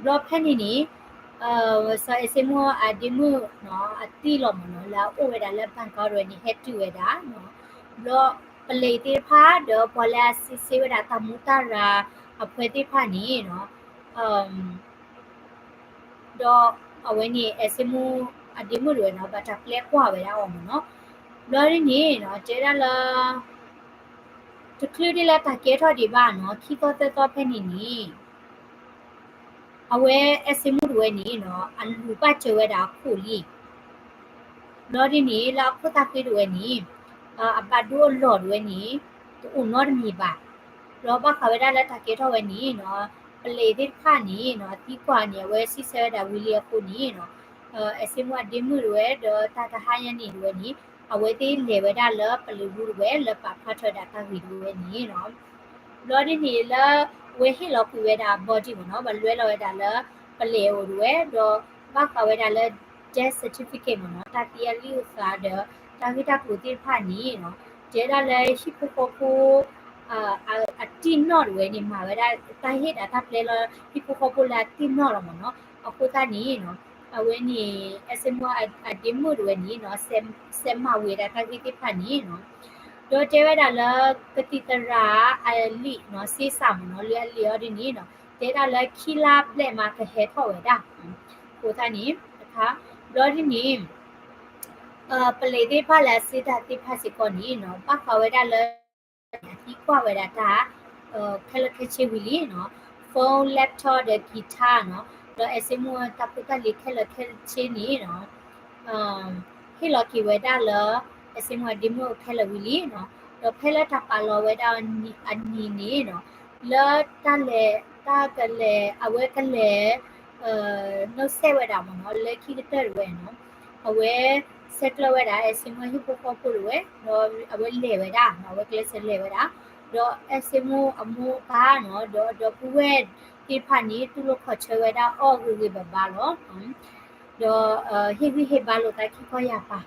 ဘျီဖဲန့ၣ်န့ၣ် စီၤအဲၣ်စ့မူအဒ့မုၣ်နီၤ အတံၤလီၤမ့ၢ်နီၤ လၢအအိၣ်ဝဲဒၣ်လၢ Bangkok တဝဲန့ၣ် ဟဲတုၤဝဲဒၣ်နီၤ, ဘျီပလံးသ့ၣ်တဖၣ် ဒီးပှၤလၢအစံးဆၢဝဲဒၣ်တၢ်မူတၢ်ရၤအဖှဲးသ့ၣ်တဖၣ်န့ၣ်နီၤ ဒီးအဝဲန့ၣ် အဲၣ်စ့မူအဒ့မုၣ်တဝဲနီၤ ဘၣ်တၢ်ပျဲကွၢ်ဝဲဒၣ်အီၤမ့ၢ်နီၤ, ဘျီဒ်န့ၣ်နီၤ တဲဒၣ်လၢ တချုးဒ်လၢတၢ်ကဲထီၣ်ဒံးဘၣ်နီၤ ခံသီသၢသီဖဲန့ၣ်န့ၣ် အဝဲအဲၣ်စ့မူတဝဲန့ၣ်နီၤ အလူၤဘၣ်စၢၤဝဲဒၣ်အခိၣ်လံ ဘျီဒ်န့ၣ် လၢအခိၣ်သၣ်ဃ့တဝဲန့ၣ် အဘၣ်ဒိအလီၢ်တဝဲန့ၣ် တအိၣ်နီတမံၤဘၣ်. ဒီးဘၣ်ဃးဝဲဒၣ်လၢတၢ်ကဲထီၣ်ဝဲန့ၣ်နီၤ ပလံးသ့ၣ်တဖၣ်န့ၣ်နီၤ သံကွၢ်န့ၣ် အဝဲစံးဆၢဝဲဒၣ်ဝံၤလံအဃိန့ၣ်နီၤ အဲၣ်စ့မူအဒ့မုၣ်တဝဲ ဒီးတၢ်တဟါညါန့ၣ်တဝဲန့ၣ် အဝဲသ့ၣ်လဲၤဝဲဒၣ်လၢပလံးရူတဝဲ လၢပာ်ဖျါထီၣ်ဝဲဒၣ်တၢ်ဂ့ၢ်တဝဲန့ၣ်နီၤ ဘျီဒ်န့ၣ်လၢ အဝဲဟ့ၣ်လီၤကွံာ်ဝဲဒၣ် body မ့ၢ်နီၤ ဘၣ်လွဲလီၤဝဲဒၣ်လၢပလံးအိၣ်တဝဲ ဒီးဘၣ်ဃးဝဲဒၣ်လၢ death certificate မ့ၢ်နီၤ တၢ်သံအလံာ်အိၣ်သးဒီး တၢ်ဂ့ၢ်တၢ်ကျိၤသ့ၣ်တဖၣ်န့ၣ်နီၤ တဲဒၣ်လၢဟံၣ်ဖိဃီဖိ အတံၢ်နီၣ်တဝဲန့ၣ် မၤဝဲဒၣ်တၢ်ဟ့ၣ်ဒၣ်တၢ်ပျဲလၢ ဟံၣ်ဖိဃီဖိလၢအတံၢ်နီၣ်လီၤမ့ၢ်နီၤ အဃိသတးန့ၣ်နီၤ အဝဲန့ၣ် အဲၣ်စ့မူအဒ့မုၣ်တဝဲန့ၣ်နီၤ စဲးမၤဝဲဒၣ်တၢ်ဂ့ၢ်သ့ၣ်တဖၣ်န့ၣ်နီၤ ဒီးတဲဝဲဒၣ်လၢ ကသံၣ်သရၣ်အလံာ်နီၤ စ့စးမ့ၢ်နီၤ လၢအလံာ်အီၤဒ်န့ၣ်နီၤ တဲဒၣ်လၢခံလါဘျဲၣ်မးကဟဲထီၣ်ဝဲဒၣ် အဃိသတးန့ၣ် တခါ ဘျီဒ်န့ၣ် ပလံးသ့ၣ်တဖၣ်လၢအစ့တၢ်သ့ၣ်တဖၣ်စ့ၢ်ကီးန့ၣ်နီၤ ဘၣ်ဃးဝဲဒၣ်လၢ သံကွၢ်ဝဲဒၣ်တၢ် ခဲလၢာ်ခဲဆ့ဝံၤလံနီၤ phone, laptop ဒီး guitar နီၤ ဒီးအဲၣ်စ့မူတၢ်ဖိတၢ်လံၤခဲလၢာ်ခဲဆ့န့ၣ်နီၤ ဟ့ၣ်လီၤက့ၤဝဲဒၣ်လၢ အဲၣ်စ့မူအဒ့မုၣ်အအိၣ်ခဲလၢာ်ဝံၤလံနီၤ ဒီးဖဲလၢတၢ်ပာ်လီၤဝဲဒၣ်အနံၤန့ၣ်နီၤ လၢတၢ်လဲၤ တၢ်ကလဲၤ အဝဲကလဲၤ နီၣ်စဲးဝဲဒၣ်မ့ၢ်နီၤ လၢခံကတၢၢ်တဝဲနီၤ အဝဲ ဆဲးကျၢဝဲဒၣ် အဲၣ်စ့မူဟံၣ်ဖိဃီဖိတဝဲ ဒီးအဝဲလဲၤဝဲဒၣ်နီၤ အဝဲကျဲးစၢးလဲၤဝဲဒၣ် ဒီးအဲၣ်စ့မူအမိၢ်အပၢ်နီၤ ဒီးဒီပုၢ်ဝဲၢ်သ့ၣ်တဖၣ်န့ၣ် တူၢ်လိာ်ခီၣ်ဆၢဝဲဒၣ်အီၤဂ့ၤဂ့ၤဘၣ်ဘၣ်လီၤ ဒီးဟ့ၣ်ဂံၢ်ဟ့ၣ်ဘါလိာ်သးခံခီယၢ်ပၤ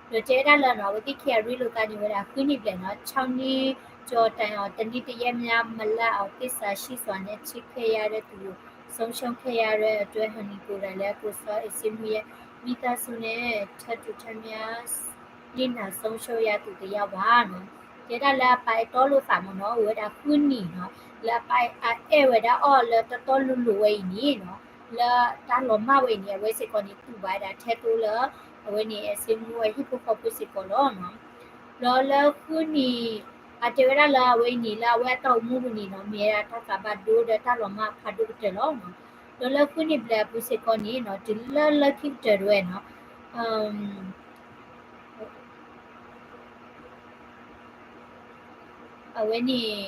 ဒီးတဲဝဲဒၣ်လၢနီၤ အဝဲသ့ၣ်ခံဂၤရ့လိာ်သးန့ၢ်ဝဲဒၣ်ဃုနံၣ်ဘျဲၣ်နီၤ ခြောက်နှစ်ကျော်တိုင်အောင် တနည်းတရက်များ မလပ်အောင် သစ္စာရှိစွာနဲ့ ချစ်ခဲ့ရတဲ့သူကို ဆုံးရှုံးခဲ့ရတဲ့အတွက် ဟန်နီကိုယ်တိုင်လည်း ကိုစောအဲၣ်စ့မူရဲ့ မိသားစုနဲ့ ထပ်တူထပ်မျှ နစ်နာဆုံးရှုံးရသူတစ်ယောက်ပါနီၤ တဲဒၣ်လၢအပာ်အဲၣ်တီလိာ်သးမ့ၢ်နီၤ အိၣ်ဝဲဒၣ်ဃုနံၣ်နီၤ လၢအပာ်အအဲၣ်ဝဲဒၣ်အီၤလၢတီတီလိၤလိၤဝဲအံၤန့ၣ်နီၤ လၢတၢ်လီၤမၢ်ဝဲအံၤန့ၣ် အဝဲစ့ၢ်ကီးန့ၣ် တူၢ်ဘၣ်ဝဲဒၣ်ထဲသိလၢ အဝဲန့ၣ်အဲၣ်စ့မူအဟံၣ်ဖိဃီဖိစ့ၢ်ကီးလီၤနီၤ ဒီးလၢဃုနံၣ် အတဲဝဲဒၣ်လၢအဝဲအံၤန့ၣ် လၢအဝဲအတၢ်အိၣ်မူပူၤန့ၣ်နီၤ မ့ၢ်ဝဲဒၣ်တၢ်သးဘၣ်ဒိဒီးတၢ်လီၤမၢ်အဖးဒိၣ်ကတၢၢ်လီၤနီၤ ဒီးလၢဃုနံၣ်ဘျဲၣ်အပူၤစ့ၢ်ကီးန့ၣ်နီၤ တုၤလၢလၢခံကတၢၢ်တဝဲနီၤ အဝဲန့ၣ်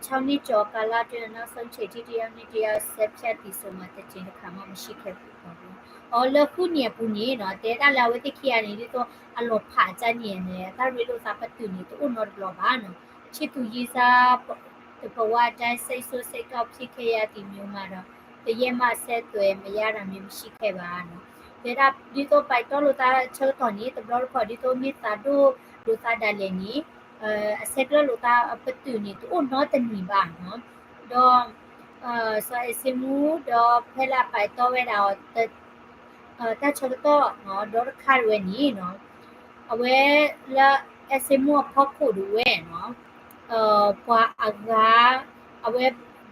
ခြောက်နှစ်ကျော်ကာလအတွင်း နောက်ဆုံးချိန်ထိ တစ်ယောက်နဲ့တစ်ယောက် ဆက်ဖြတ်ပြီးဆိုမှ တစ်ကြိမ်တစ်ခါမှ မရှိခဲ့ဘူးပေါ့နော်. အီၤလၢဃုနံၣ်အပူၤန့ၣ်နီၤ တဲဒၣ်လၢအဝဲသ့ၣ်ခံဂၤန့ၣ် ဒ်သိးအလီၤဖးအတၢ်န့ၣ်န့ၣ် အတၢ်ရ့လိာ်သးပတုာ်န့ၣ် တအိၣ်နီတဘျီဘၣ်နီၤ. ချစ်သူရေးစား တဘဝအတိုင်း စိတ်ဆိုးစိတ်ကောင်း ဖြစ်ခဲ့ရသည်မျိုးမှာတော့ တစ်ရက်မှ အဆက်အသွယ်မရတာမျိုး မရှိခဲ့ပါနီၤ. တဲဒၣ်ဒ်သိးပာ်တီလိာ်သးဆၢကတီၢ်န့ၣ် တဘျီတခီၣ်ဒ်သိးမ့ၢ်သးဒိၣ်လိာ်သးဒၣ်လဲာ်န့ၣ် အဆဲးကျၢလိာ်သးပတုာ်န့ၣ် တအိၣ်နီတနံၤဘၣ်နီၤ. ဒီး စီၤအဲၣ်စ့မူ ဒီးဖဲလၢအပာ်တီဝဲဒၣ်အီၤ တၢ်ဆၢကတီၢ်နီၤ ဒီတခါတဝဲန့ၣ်နီၤ အဝဲလၢအဲၣ်စ့မူအဖီခိၣ်တဝဲနီၤ ပှၤအဂၤ အဝဲ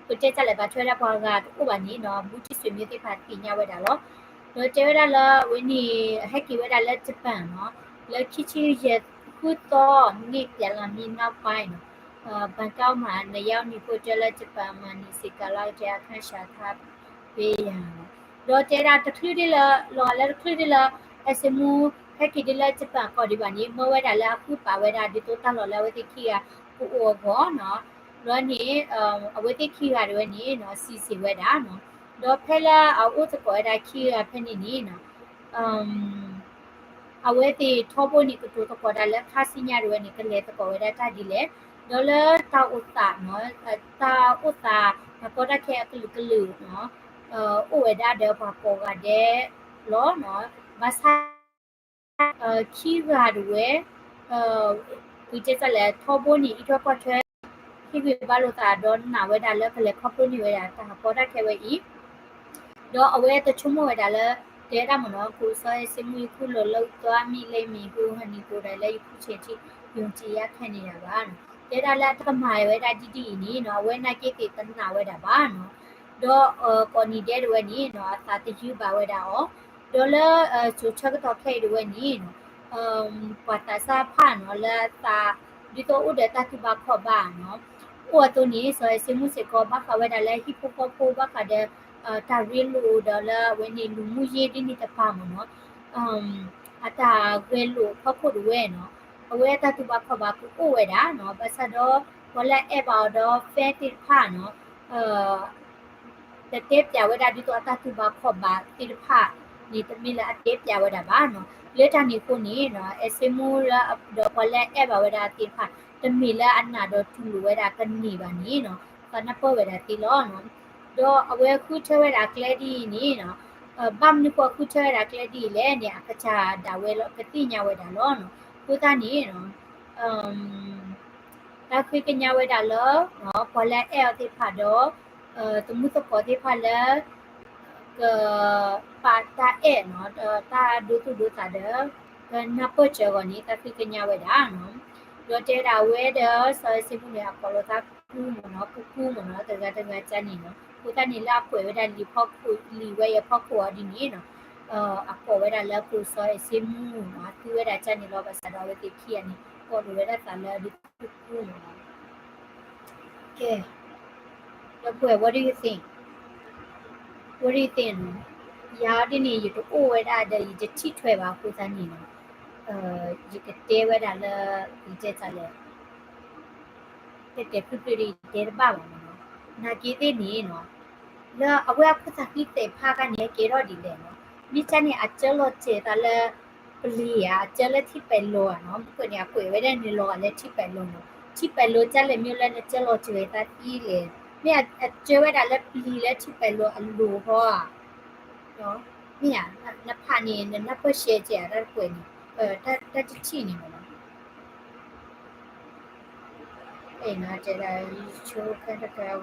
ပတဲတၢ်လဲၣ် ဘၣ်ထွဲဒၣ်ပှၤဂၤတအိၣ်ဘၣ်န့ၣ်နီၤ ဘူးတံၢ်ဆွေမျိုးသ့ၣ်တဖၣ်သ့ၣ်ညါဝဲဒၣ်လီၤ. ဒီးတဲဝဲဒၣ်လၢအဝဲန့ၣ် ဟဲက့ၤဝဲဒၣ်လၢ Japan နီၤ လၢခံဆံယဲၢ်ဃုသီ နှစ်ပြန်လာပြီးနောက်ပိုင်းနီၤ ဘန်ကောက်မှာ နှစ်ယောက်နေဖို့အတွက် လၢ ဂျပန်မှာ နေစေချင်ကြောင်း အခန်းလျှောက်ထားပေးရန် ဒီးတဲဒၣ်တချုးဒ်လၢ လီၤဂာ်လၢတချုးဒ်လၢ အဲၣ်စ့မူ ဟဲက့ၤဒ်လၢ Japan ကီၢ်ဒံးဘၣ်န့ၣ် မၢဝဲဒၣ်လၢအဃုပာ်ဝဲဒၣ် ဒ်သိးတၢ်လီၢ်လၢအဝဲသ့ၣ်ခံဂၤကအိၣ်အဂီၢ်နီၤ. ဒီးန့ၣ် အဝဲသ့ၣ်ခံဂၤတဝဲန့ၣ်နီၤ စံးစ့ၢ်ဝဲဒၣ်နီၤ. ဒီးဖဲလၢအအိၣ်သကိးဝဲဒၣ်ခံဂၤဖဲန့ၣ်န့ၣ်နီၤ အဝဲသ့ၣ်ထီဘိန့ၣ် ကတိၤသကိးဒၣ်လၢခါဆူညါတဝဲန့ၣ် ကလဲၤသကိးဝဲဒၣ်တၢ်ဒ်လဲၣ်, ဒီးလၢတၢ်အိၣ်သးနီၤ တၢ်အိၣ်သး တၢ်ကီတၢ်ခဲအကလုာ်ကလုာ်နီၤ အိၣ်ဝဲဒၣ်ဒီးပှၤကိးဂၤဒဲးလီၤနီၤ. ဘၣ်ဆၣ် ခံဂၤတဝဲ ပတဲတၢ်လဲၣ် ထီဘိန့ၣ် အံးထွဲကွၢ်ထွဲ ဟ့ၣ်ဂံၢ်ဘါလိာ်သးဒီးနာ်ဝဲဒၣ်လၢကလဲၤခီဖျိန့ၢ်ဝဲဒၣ်တၢ်ကီတၢ်ခဲဝဲအံၤ ဒီးအဝဲတဆိကမိၣ်ဝဲဒၣ်လၢ တဲဒၣ်မ့ၢ်နီၤ ကိုစောအဲၣ်စ့မူ ယခုလိုလုပ်သွားမိလိမ့်မယ်ဟု ဟန်နီကိုယ်တိုင်လည်း ယခုချိန်ထိ ယုံကြည်ရခဲနေရပါနီၤ. တဲဒၣ်လၢအတကမၤဝဲဒၣ်ဒ်ဒ်အံၤန့ၣ်နီၤ အဝဲနာ်က့သ့ၣ်တနာ်ဝဲဒၣ်ဘၣ်နီၤ. ဒီးကိးနံၤဒဲးတဝဲန့ၣ်နီၤ အသးတယုၢ်ဘၣ်ဝဲဒၣ်အီၤ, ဒီးလၢ စိၤဆၢကတီၢ်ခဲအံၤတဝဲန့ၣ်နီၤ ပှၤသးစၢ်တဖၣ်နီၤ လၢအသး ဒ်သိးအိၣ်ဒီးတၢ်တူၢ်ဘၣ်ခီၣ်ဘၣ်နီၤ, အိၣ်အသိးန့ၣ် စီၤအဲၣ်စ့မူၣ်စ့ၢ်ကီး ဘၣ်ဃးဝဲဒၣ်လၢဟံၣ်ဖိဃီဖိ ဘၣ်ဃးဒီး တၢ်ရ့လိာ်ဒီးလၢအဝဲန့ၣ် လူမှုရေး ဒ်န့ၣ်တဖၣ်မ့ၢ်နီၤ, အတၢ်ဂဲၤလိာ်ဖီခိၣ်ဒၣ်ဝဲနီၤ, အဝဲအတၢ်တူၢ်ဘၣ်ခီၣ်ဘၣ်ကအိၣ်ဝဲဒၣ်နီၤ, ဘၣ်ဆၣ်ဒီး ပှၤလၢအအဲၣ်ဘၣ်အီၤဒီး fan သ့ၣ်တဖၣ်နီၤ တတဲပၠးဝဲဒၣ်ဒ်သိးအတၢ်တူၢ်ဘၣ်ခီၣ်ဘၣ်သ့ၣ်တဖၣ်န့ၣ် တမ့ၢ်လၢအတဲပၠးဝဲဒၣ်ဘၣ်နီၤ. လၢတၢ်န့ၣ်အဃိန့ၣ်နီၤ အဲၣ်စ့မူၣ်လၢဒီးပှၤလၢအအဲၣ်ဘၣ်ဝဲဒၣ်သ့ၣ်တဖၣ် တမ့ၢ်လၢအနာ်ဒီးတူၢ်လိာ်ဝဲဒၣ်ကန့ၢ်ဘၣ်န့ၣ်နီၤ သးနၢ်ပၢၢ်ဝဲဒၣ်သ့လီၤနီၤ. ဒီးအဝဲဃုထၢဝဲဒၣ်ကျဲဒ်အံၤန့ၣ်နီၤ ဘၣ်မနုၤဃိအဃုထၢဝဲဒၣ်ကျဲဒ်အံၤလဲၣ်န့ၣ် အကစၢ်ဒၣ်ဝဲလီၤ ကသ့ၣ်ညါဝဲဒၣ်လီၤနီၤ. အဃိသတးန့ၣ်နီၤ တၢ်ဃ့ကညးဝဲဒၣ်လၢ ပှၤလၢအအဲၣ်အီၤသ့ၣ်တဖၣ်ဒီး သမူသကိးသ့ၣ်တဖၣ်လၢ ကပာ်တၢ်အဲၣ်နီၤ ဒီးတၢ်ဒိသူၣ်ဒိသးဒီး ကနၢ်ပၢၢ်စၢၤအဂီၢ်န့ၣ် တၢ်ဃ့ကညးဝဲဒၣ်နီၤ. ဒီးတဲဝဲဒၣ်အဝဲဒီး စီၤအဲၣ်စ့မူၣ်န့ၣ် အကိးလီၤသးကူမ့ၢ်နီၤ ကူကူမ့ၢ်နီၤ တဂၤတဂၤကန့ၣ်နီၤ. အဃိသတးန့ၣ် လၢအကွဲးဝဲဒၣ်လံာ်ဖီခိၣ် လံာ်ဝဲအံၤအဖီခိၣ်အီၤဒ်န့ၣ်နီၤ အကိးဝဲဒၣ်လၢ ကူစီၤအဲၣ်စ့မူၣ်နီၤ အသူဝဲဒၣ်ကန့ၣ်လီၤ. ဘၣ်ဆၣ်ဒီးအဝဲသ့ၣ်ခံဂၤန့ၣ် ကိးလိာ်ဝဲဒၣ်သးလၢဒ်ကူကူမ့ၢ်နီၤ. ကဲ ဒီပုၢ်ဝဲၢ် what do you think? What do you think? ယၤဒ်န့ၣ် ယတအိၣ်ဝဲဒၣ်ဒီး ယတထံၣ်ထွဲဘၣ်အဃိသတးန့ၣ်နီၤ ယကတဲဝဲဒၣ်လၢ ယတဲတၢ်လဲၣ် တဲတဲဖျုဖျုဒီး ယတဲတဘၣ်ဘၣ်မ့ၢ်နီၤ. နာ်က့သ့ၣ်န့ၣ်နီၤ လၢအဝဲအခိၣ်သးဃံသဲးဖးခါန့ၣ် ကဲထီၣ်ဒ်လဲၣ်နီၤ. မ့ၢ်ကန့ၣ် အကၢလီၤစဲၤသးလၢ ပျံၤဧါ, အကၢလၢထံပဲာ်လိၤဧါနီၤ. မ့ၢ်ကွၢ်န့ၣ် အကွဲးဝဲဒၣ်န့ၣ်လီၤဂာ်လၢထံပဲာ်လိၤနီၤ. ထံပဲာ်လိၤကလဲၣ်မ့ၢ်လၢနကၢလီၤစဲၤသးသံလဲၣ်. မ့ၢ်အကၢဝဲဒၣ်လၢပျံၤလၢထံပဲာ်လိၤအလိၤဟီဧါ. မ့ၢ်ဧါ, နဖးန့ၣ် နနၢ်ပၢၢ်ရှဲကဲဧါ တၢ်တကွဲးန့ၣ် တၢ်တထံၣ်န့ၣ်မ့ၢ်နီၤ. အဲၣ်နၤတဲဒၣ် ယဆိကမိၣ်တကး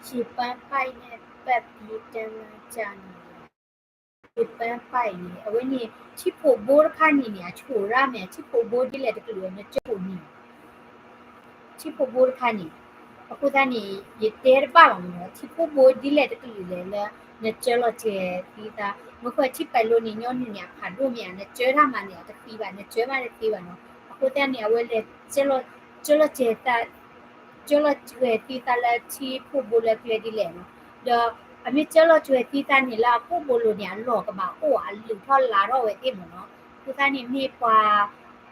ရေပန်းပိုက်နဲ့ပတ်ပြီး တန်းလန်းကြနေတယ်. ရေပန်းပိုက်န့ၣ် အဝဲန့ၣ် ထံဖိဘိတခါန့ၣ်န့ၣ် အဆိၣ်ရၣ်မ့ၢ် ထံဖိဘိဒ်လဲၣ်တကလုာ် နကၢအိၣ်န့ၣ် ထံဖိဘိတခါန့ၣ်, အဃိသတးန့ၣ် ယတဲတဘၣ်ဘၣ်မ့ၢ်နီၤ, ထံဖိဘိဒ်လဲၣ်တကလုာ်လဲၣ်လၢ နကၢလီၤစဲၤသံသး, မ့ၢ်ဃိထံပဲာ်လိၤန့ၣ် ညီနုၢ်န့ၣ် အဖးဒိၣ်မ့ၢ်ဧါ, နကၢတၢ်မးန့ၣ် အတသံဘၣ်, နကၢမးတသံဘၣ်နီၤ, အဃိသတးန့ၣ် အဝဲလဲၤ ကၢလီၤစဲၤသး ကၢလီၤစဲၤသံသးလၢထံဖိဘိလၢကျဲဒ်လဲၣ်နီၤ, ဒီးအမ့ၢ်ကၢလီၤစဲၤသံသးန့ၣ်လၢအကိာ်ဘိလိၤန့ၣ် အလီၢ်ကဘၣ်အိၣ် အလုၢ်ထီၣ်လၢ်ထီၣ်ဝဲသ့ၣ်မ့ၢ်နီၤ, အဃိသတးန့ၣ်မ့ၢ်ပှၤ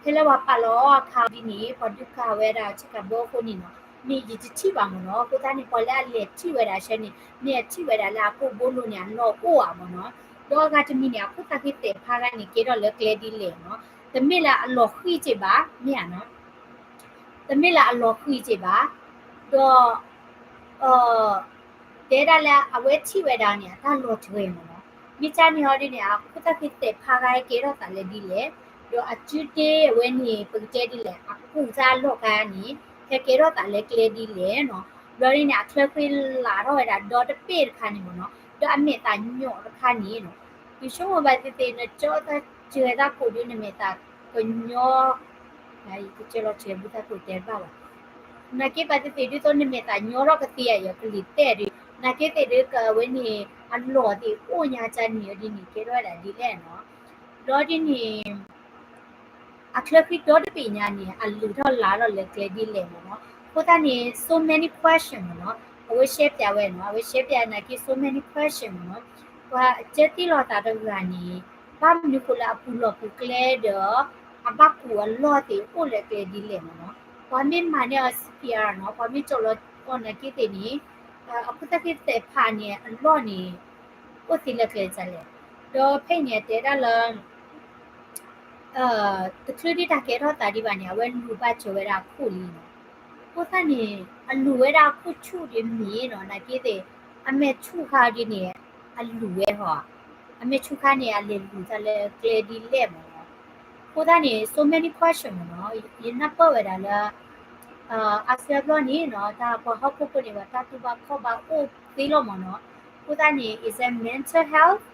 ဖဲလၢပှၤပာ်လီၤအခါဒ်န့ၣ် ပှၤဒုးကၤဝဲဒၣ်ဆ့ကၤဘီအဃိန့ၣ်နီၤ, မ့ၢ်ယတထံၣ်ဘၣ်မ့ၢ်နီၤ, အဃိသတးန့ၣ် ပှၤလၢအလဲၤထံၣ်ဝဲဒၣ်ဆၢန့ၣ် မ့ၢ်အထံၣ်ဝဲဒၣ်လၢအကိာ်ဘိလိၤန့ၣ် အလီၢ်အိၣ်ဧါမ့ၢ်နီၤ, ဒီးအဂၤတမံၤန့ၣ် အခိၣ်သးဃံသဲးဖးဂၤန့ၣ် ကဲထီၣ်လၢကျဲဒ်လဲၣ်နီၤ, တမ့ၢ်လၢအလီၢ်ဃံးက့ဘၣ်, မ့ၢ်ဧါနီၤ တမ့ၢ်လၢအလီၤဃံးက့ဘၣ်, ဒီး တဲဒၣ်လၢအဝဲထံၣ်ဝဲဒၣ်န့ၣ် အတၢ်လီၤတဂဲၤမ့ၢ်နီၤ, မ့ၢ်ကန့ၣ်ဟီဒ်န့ၣ် အခိၣ်သးဃံသဲးဖးဂၤဟဲကဲထီၣ်သးလၢဒ်လဲၣ်, ဒီးအစုတ့ၢ်အဝဲန့ၣ် ပကတဲဒ်လဲၣ် အကူၣ်သးအလီၢ်ဂၤန့ၣ် ဟဲကဲထီၣ်သးလၢကျဲဒ်လဲၣ်နီၤ, ဘျီဒ်န့ၣ် အချၢဃံလၤထီၣ်ဝဲဒၣ်ဒီတပ့ၢ်တခါန့ၣ်မ့ၢ်နီၤ, ဒီးအမဲာ်သးညီတခါန့ၣ်နီၤ, ယဆိကမိၣ်ဘၣ်သ့ၣ်သ့ၣ် နကၢသးစဲၤသးကိာ်ဒီး နမဲာ်သးကညီ ယကစၢလီၤစဲၤဘုသးကိာ်တဲဘၣ်ဘၣ်, နာ်က့ဘၣ်သ့ၣ်သ့ၣ် ဒ်သိးနမဲာ်သးညီထီၣ်ကသ့ဧါ ယကလံၤတဲာ်ဒီး နာ်က့သ့ၣ်ဒီး ကဝဲန့ၣ် အလီၢ်သ့ၣ်အိၣ်ညါကန့ၣ်ဒ်န့ၣ် ကဲထီၣ်ဝဲဒၣ်ဒ်လဲၣ်နီၤ, ဘျီဒ်န့ၣ် အချၢဃံဒီတဘ့ၣ်ညါန့ၣ် အလုၢ်ထီၣ်လၤထီၣ်လၢကျဲဒ်လဲၣ်မ့ၢ်နီၤ, အဃိသတးန့ၣ် so many question မ့ၢ်နီၤ, အဝဲရှဲပၠးဝဲနီၤ, အဝဲရှဲပၠးနာ်က့ so many question မ့ၢ်နီၤ, ပှၤကၢသံလီၤသးတဂၤန့ၣ် ဘၣ်မနုၤဃိလၢအပူၤလီၢ်ပူၤကျဲဒီး အဘၣ်ကူးအလီၢ်သ့ၣ်အိၣ်လၢကျဲဒ်လဲၣ်မ့ၢ်နီၤ, ပှၤမ့ၢ်မၤန့ၢ်အီၤ စီးပီးအါ နီၤ, ပှၤမ့ၢ်ကၠီၣ်လီၤအီၤနာ်က့သ့ၣ်န့ၣ် အခိၣ်သးဃံသဲးဖးန့ၣ် အလီၢ်န့ၣ် အိၣ်သ့လၢကျဲဒ်လဲၣ်, ဒီးဖဲအံၤန့ၣ် တဲဒၣ်လၢ တချုးဒံးတၢ်ကဲထီၣ်သးဒံးဘၣ်န့ၣ် အဝဲလူၤဘၣ်စၢၤဝဲဒၣ်အခိၣ်လံနီၤ, အဃိသတးန့ၣ် အလူၤဝဲဒၣ်အခိၣ်ဆူၣ်ဒ်မ့ၢ်နီၤ, နာ်က့သ့ၣ် အမဲာ်ဆူၣ်ခါဒ်န့ၣ် အလူၤဝဲဟီ, အမဲာ်ဆူၣ်ခါန့ၣ် အလဲၤလူၤသးလၢကျဲဒ်လဲၣ်မ့ၢ်နီၤ, အဃိသတးန့ၣ် so many question မ့ၢ်နီၤ, ယနၢ်ပၢၢ်ဝဲဒၣ်လၢ အါစုအါဘျီန့ၣ်နီၤ တၢ်ပှၤဟီၣ်ခိၣ်ဖိန့ၣ် ပှၤတၢ်တူၢ်ဘၣ်ခီၣ်ဘၣ်အိၣ်သ့လီၤမ့ၢ်နီၤ, အဃိသတးန့ၣ် is a mental health,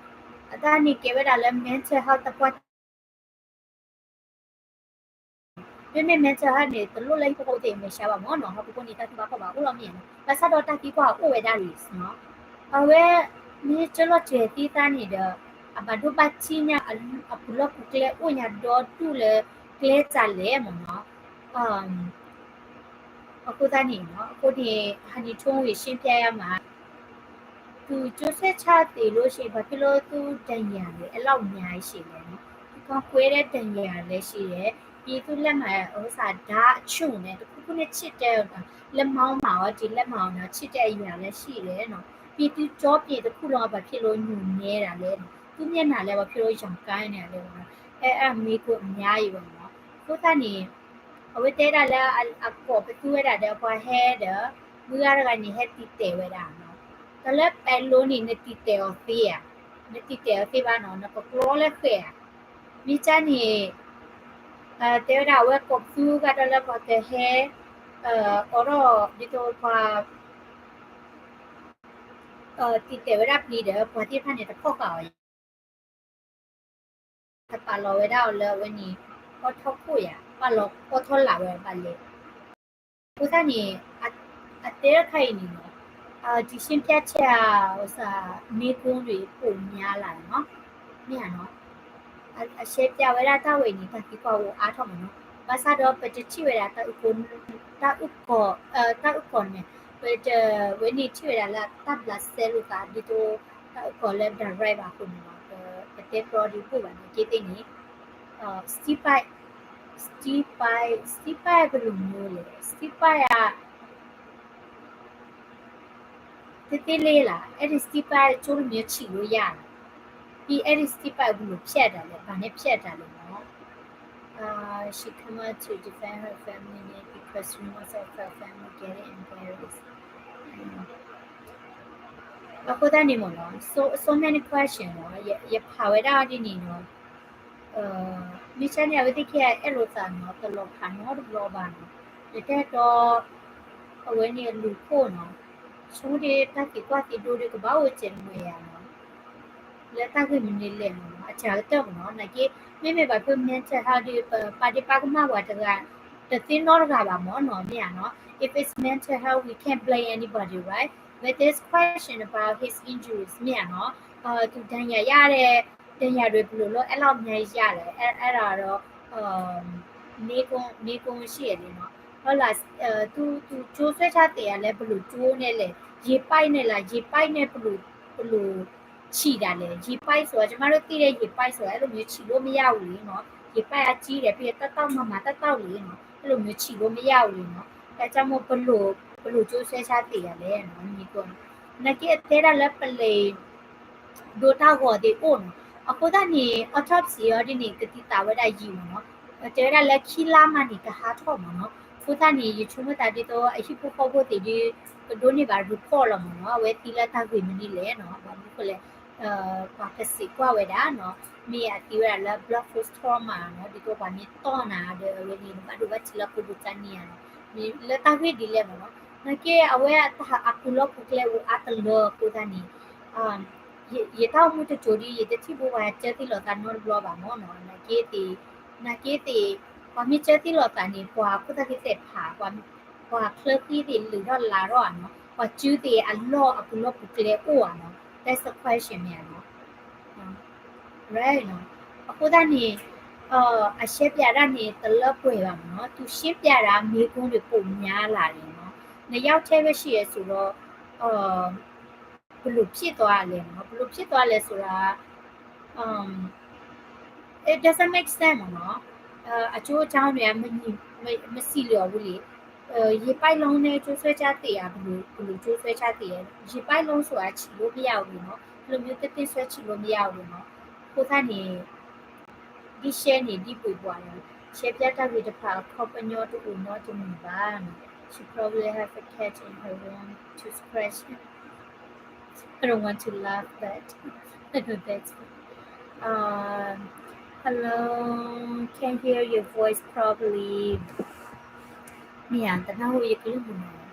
အတၢ်န့ၣ်ကဲဝဲဒၣ်လၢ mental health တပှၢ် မ့မ့ၢ် mental health န့ၣ် တလိၣ်လၢဟံၣ်ဖိဃီဖိသ့ၣ်မဲာ်ဆှးဘၣ်မ့ၢ်နီၤ, ဟီၣ်ခိၣ်ဖိန့ၣ် တၢ်သံကွၢ်ဖီၣ်ဘၣ်အိၣ်လီၤမ့ၢ်နီၤ, ဘၣ်ဆၣ်ဒီးတၢ်သံကွၢ်အိၣ်ဝဲဒၣ်လံနီၤ, အဝဲ မ့ၢ်ကၢလီၤစဲၤသံသးန့ၣ်ဒီး အဘၣ်ဒိဘၣ်ထံးညါ အပူၤလီၢ်ပူၤကျဲအိၣ်ညါဒီဒူၣ်လၢကျဲတၢ်လဲၣ်မ့ၢ်နီၤ, အဃိသတးန့ၣ်နီၤ, အဃိန့ၣ် ဟနံၤထိဝံၤရှင်းပြရမှာ သူကြိုးဆွဲချသ့လို့ရှိရင် ဘာဖြစ်လို့သူဒဏ်ရာလဲ အဲ့လောက်များရှိလဲနော်, သူကကွဲတဲ့ဒဏ်ရာလည်းရှိတယ်, ပြီးသူ့လက်မှာဥစ္စာဓာတ်အချို့နဲ့ တစ်ခုခုနဲ့ချစ်တဲ့ လက်မောင်းမှာရော ဒီလက်မောင်းနော် ချစ်တဲ့အရာလည်းရှိတယ်နော်, ပြီးသူကြောပြင်တစ်ခုလုံးဘာဖြစ်လို့ညိုနဲတာလဲနော်, သူ့မျက်နှာလည်းဘာဖြစ်လို့ရောင်ကိုင်းနေတာလဲနော်, အဲ့အဲ့မေးခွန်းအများကြီးပဲနော်, အဃိသတးန့ၣ် အဝဲတဲဒၣ်လၢအကိးပသူဝဲဒၣ်ဒီးပှၤဟဲဒီး မုၢ်ဂၤတဂၤန့ၣ်ဟဲတံာ်တဲာ်ဝဲဒၣ်နီၤ, တၢ်လၢပဲၤလိန့ၣ် နတံာ်တဲာ်အီၤသ့ဧါ, နတံာ်တဲာ်အီၤသ့ဘၣ်နီၤ, နကကျီလၢဃဲဧါ, မ့ၢ်ကၢ်န့ၣ် တဲဝဲဒၣ်အဝဲကိးပသူဂၤဒီးလၢပှၤကဟဲ အိးထီၣ်ဒ်သိးပှၤ တံာ်တဲာ်ဝဲဒၣ်ပျံၤဒီး ပှၤသ့ၣ်တဖၣ်န့ၣ် တဖီၣ်ဃာ်အီၤ တပာ်လီၤဝဲဒၣ်အီၤလၢအဝဲန့ၣ် အီၣ်ထီၣ်ခိၣ်ယၤ ပာ်လီၤအီၣ်ထီၣ်လၢ်ဝဲဘၣ်လဲၣ်. အဃိသတးန့ၣ် အတဲတခါအံၤန့ၣ်နီၤ ဒီရှင်းပြချက် မေးခွန်းတွေပိုများလာတယ်နော်, မ့ၢ်ဧါနီၤ, အရှင်းပြဝဲဒၣ်တၢ်ဝဲအံၤန့ၣ် တၢ်သံကွၢ်အိၣ်အါထီၣ်မးနီၤ, ဘၣ်ဆၣ်ဒီးပတထံၣ်ဝဲဒၣ် တၢ်အုၣ်ကီၤ တၢ်အုၣ်ကီၤန့ၣ် ပတဝဲန့ၣ်ထံၣ်ဝဲဒၣ်လၢတၢ်ဘျးစဲလိာ်သး ဒ်သိး တၢ်အုၣ်ကီၤလၢ direct ဘၣ်အဃိန့ၣ်နီၤ, ပတဲပျီဒုးဘိၣ်ဘၣ်န့ၣ် က့သ့ၣ်န့ၣ် စတီးပၢ် စတီးပၢ် စတီးပၢ်ဘယ်လိုမျိုးလဲ စတီးပၢ် တသ့လ့လၢ အဲ့ဒီစတီးပၢ်ကၠိတမျိုးချီလို့ရတယ်, ဒီအဲ့ဒီစတီးပၢ်ဘယ်လိုဖြတ်တာလဲ ဘာနဲ့ဖြတ်တာလဲနော်, she come out to defend her family name because rumors of her family getting embarrassed. အဃိသတးန့ၣ်မ့ၢ်နီၤ so so many question နီၤ, ယဖးဝဲဒၣ်ဒ်န့ၣ်နီၤ, မ့ၢ်ဆါန့ၣ် အဝဲသ့ၣ်ခံဂၤအဲၣ်လိာ်သးနီၤ တလီၤဖးနီတဘျီဘၣ်နီၤ, ယတဲတီ အဝဲန့ၣ်အလူၤခိၣ်နီၤ, ဆိကမိၣ်ဒ်တၢ်သံကွၢ်သံဒိၣ်ဒ်ကဘၣ်အိၣ်စဲးမွဲယၤနီၤ, လၢတၢ်ဂ့ၢ်မနုၤလဲၣ်မ့ၢ်နီၤ အစှၤကတၢၢ်မ့ၢ်နီၤ, နာ်က့ မ့မ့ၢ်ဘၣ်ဖဲ mental health ဒ် ပပာ်ဒ့ၣ်ပာ်ကမၣ်ပှၤတဂၤ တသ့နီတဂၤဘၣ်မ့ၢ်နီၤ မ့ၢ်ဧါနီၤ, if it's mental health we can't blame anybody, right? But this question about his injuries မ့ၢ်ဧါနီၤ, သူဒဏ်ရာရတဲ့ ဒဏ်ရာတွေဘယ်လိုလဲ အဲ့လောက်များရတယ် အဲ့အဲ့ဒါတော့ မေးခွန်းမေးခွန်းရှိရတယ်နော်, ဟုတ်လား, သူသူကြိုးဆွဲချသ့ရလဲ ဘယ်လိုကြိုးနဲ့လဲ, ရေပိုက်နဲ့လား, ရေပိုက်နဲ့ဘယ်လိုဘယ်လို ฉีดတာလဲ, ရေပိုက်ဆိုတာ ကျမတို့သိတဲ့ရေပိုက်ဆိုတာ အဲ့လိုမျိုးฉีดလို့မရဘူးလေနော်, ရေပိုက်အကြီးတယ် ပြီးတော့ တတ်တော့မမတတ်တော့လေနော်, အဲ့လိုမျိုးฉีดလို့မရဘူးလေနော်, ဒါကြောင့်မို့ဘယ်လိုဘယ်လိုကြိုးဆွဲချသ့ရလဲနော်, မေးခွန်း နာ်က့အတဲဒၣ်လၢပလံၤ ဒိတၢ်ဂီၤသ့ၣ်အိၣ်နီၤ, အဃိသတးန့ၣ် autopsy အီၤဒ်န့ၣ် ကသံသးဝဲဒၣ်ယံာ်မ့ၢ်နီၤ, တဲဝဲဒၣ်လၢခံလါမးန့ၣ် ကဟးထီၣ်မ့ၢ်နီၤ, အဃိသတးန့ၣ် ယဆိကမိၣ်သးဒ်သိး အဟံၣ်ဖိဃီဖိသ့ၣ်ဒ် ကဒိးန့ၢ်ဘၣ် report လီၤမ့ၢ်နီၤ, အဝဲသံလၢတၢ်ဂ့ၢ်မနုၤလဲၣ်နီၤ, ဘၣ်မနုၤဃိလဲၣ် ပှၤကစံးကွၢ်ဝဲဒၣ်နီၤ, မ့ၢ်အသံဝဲဒၣ်လၢ blood flow trauma နီၤ, ဒ်သိးပှၤမ့ၢ်တီၢ်နၤဒီး အဝဲန့ၣ် နဘၣ်ဒိဘၣ်ထံးလၢခိဒိတၢ်န့ၣ်ဧါနီၤ, မ့ၢ်လၢတၢ်ဂ့ၢ်ဒ်လဲၣ်မ့ၢ်နီၤ, နာ်က့အဝဲအပူၤလီၢ်ပူၤကျဲအိၣ်အါတလၢအဃိသတးန့ၣ် ယတၢ်အိၣ်မူတစိၤဒ် ယတထံၣ်ဘိပှၤကၢသံလိာ်သးနီတဘျီဘၣ်မ့ၢ်နီၤ, နာ်က့သ့ၣ် နာ်က့သ့ၣ် ပှၤမ့ၢ်ကၢသံလိာ်သးန့ၣ် ပှၤခိၣ်သၣ်ကသဲၣ်ဖး ပှၤချၢဃံသ့ၣ်လုၢ်ထီၣ်လၤထီၣ်ဧါနီၤ, ပှၤစုသ့ၣ်အလီၢ်အပူၤလီၢ်ပူၤကျဲအိၣ်ဧါနီၤ, that's the question မ့ၢ်ဧါနီၤ, right နီၤ, အဃိသတးန့ၣ် အရှဲပၠးတၢ်န့ၣ် တလၢပှဲၤဘၣ်မ့ၢ်နီၤ, သူရှင်းပြတာ မေးခွန်းတွေပိုများလာတယ်နော်, နှစ်ယောက်ထဲပဲရှိတယ်ဆိုတော့ ဘယ်လိုဖြစ်သွားလဲနော်, ဘယ်လိုဖြစ်သွားလဲဆိုတာ it doesn't make sense ပေါ့နော်, အကျိုးအကြောင်းတွေက မညီ မ မဆီလျော်ဘူးလေ, ရေပိုက်လုံးနဲ့ ကြိုးဆွဲချသ့ရ ဘယ်လို ဘယ်လို ကြိုးဆွဲချသ့ရလဲ, ရေပိုက်လုံးဆိုတာ ฉีดလို့မရဘူးလေနော်, ဘယ်လိုမျိုးသင့်သင့်ဆွဲ ฉีดလို့မရဘူးလေနော်, အဃိသတးန့ၣ် ဒ်ရှဲန့ၣ် ဒ်ပှ့ၤပှၤန့ၣ် ရှဲပၠးတၢ်ဂ့ၢ်တဖၣ် အခီပညီတအိၣ်နီတမံၤဘၣ်န့ၣ်, she probably have a cat in her room to scratch him. I don't want to laugh, but I know that's um, hello, can't hear your voice properly. မ့ၢ်ဧါ, တနၢ်ဟူယကလုၢ်မုၢ်နီၤ.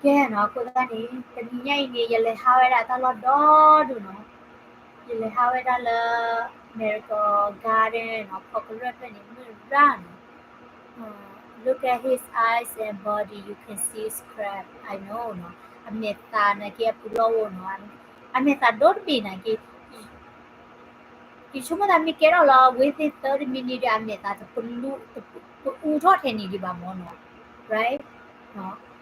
ကဲနီၤ, အဃိသတးန့ၣ် တနံၤညါအံၤန့ၣ် ယလဲၤဟးဝဲဒၣ်တၢ်လီၢ်ဒီဒူၣ်နီၤ, ယလဲၤဟးဝဲဒၣ်လၢ Miracle Garden နီၤ, ဖီကရၢၢ်ဖျၢၣ်န့ၣ် မုၢ်ရၣ်နီၤ. look at his eyes and body, you can see scrap. I know နီၤ. အမဲာ်သးနာ်က့ အပူၤလီၢ်အိၣ်နီၤ. အမဲာ်သးဒီတဘ့ၣ်နာ်က့ ယဆိကမိၣ်သးမ့ၢ်ကဲထီၣ်လီၤ within thirty minute ဒီး အမဲာ်သးတပလူ တပအူထီၣ်ထဲန့ၣ်ဒံးဘၣ်မၢ်နီၤ. Right?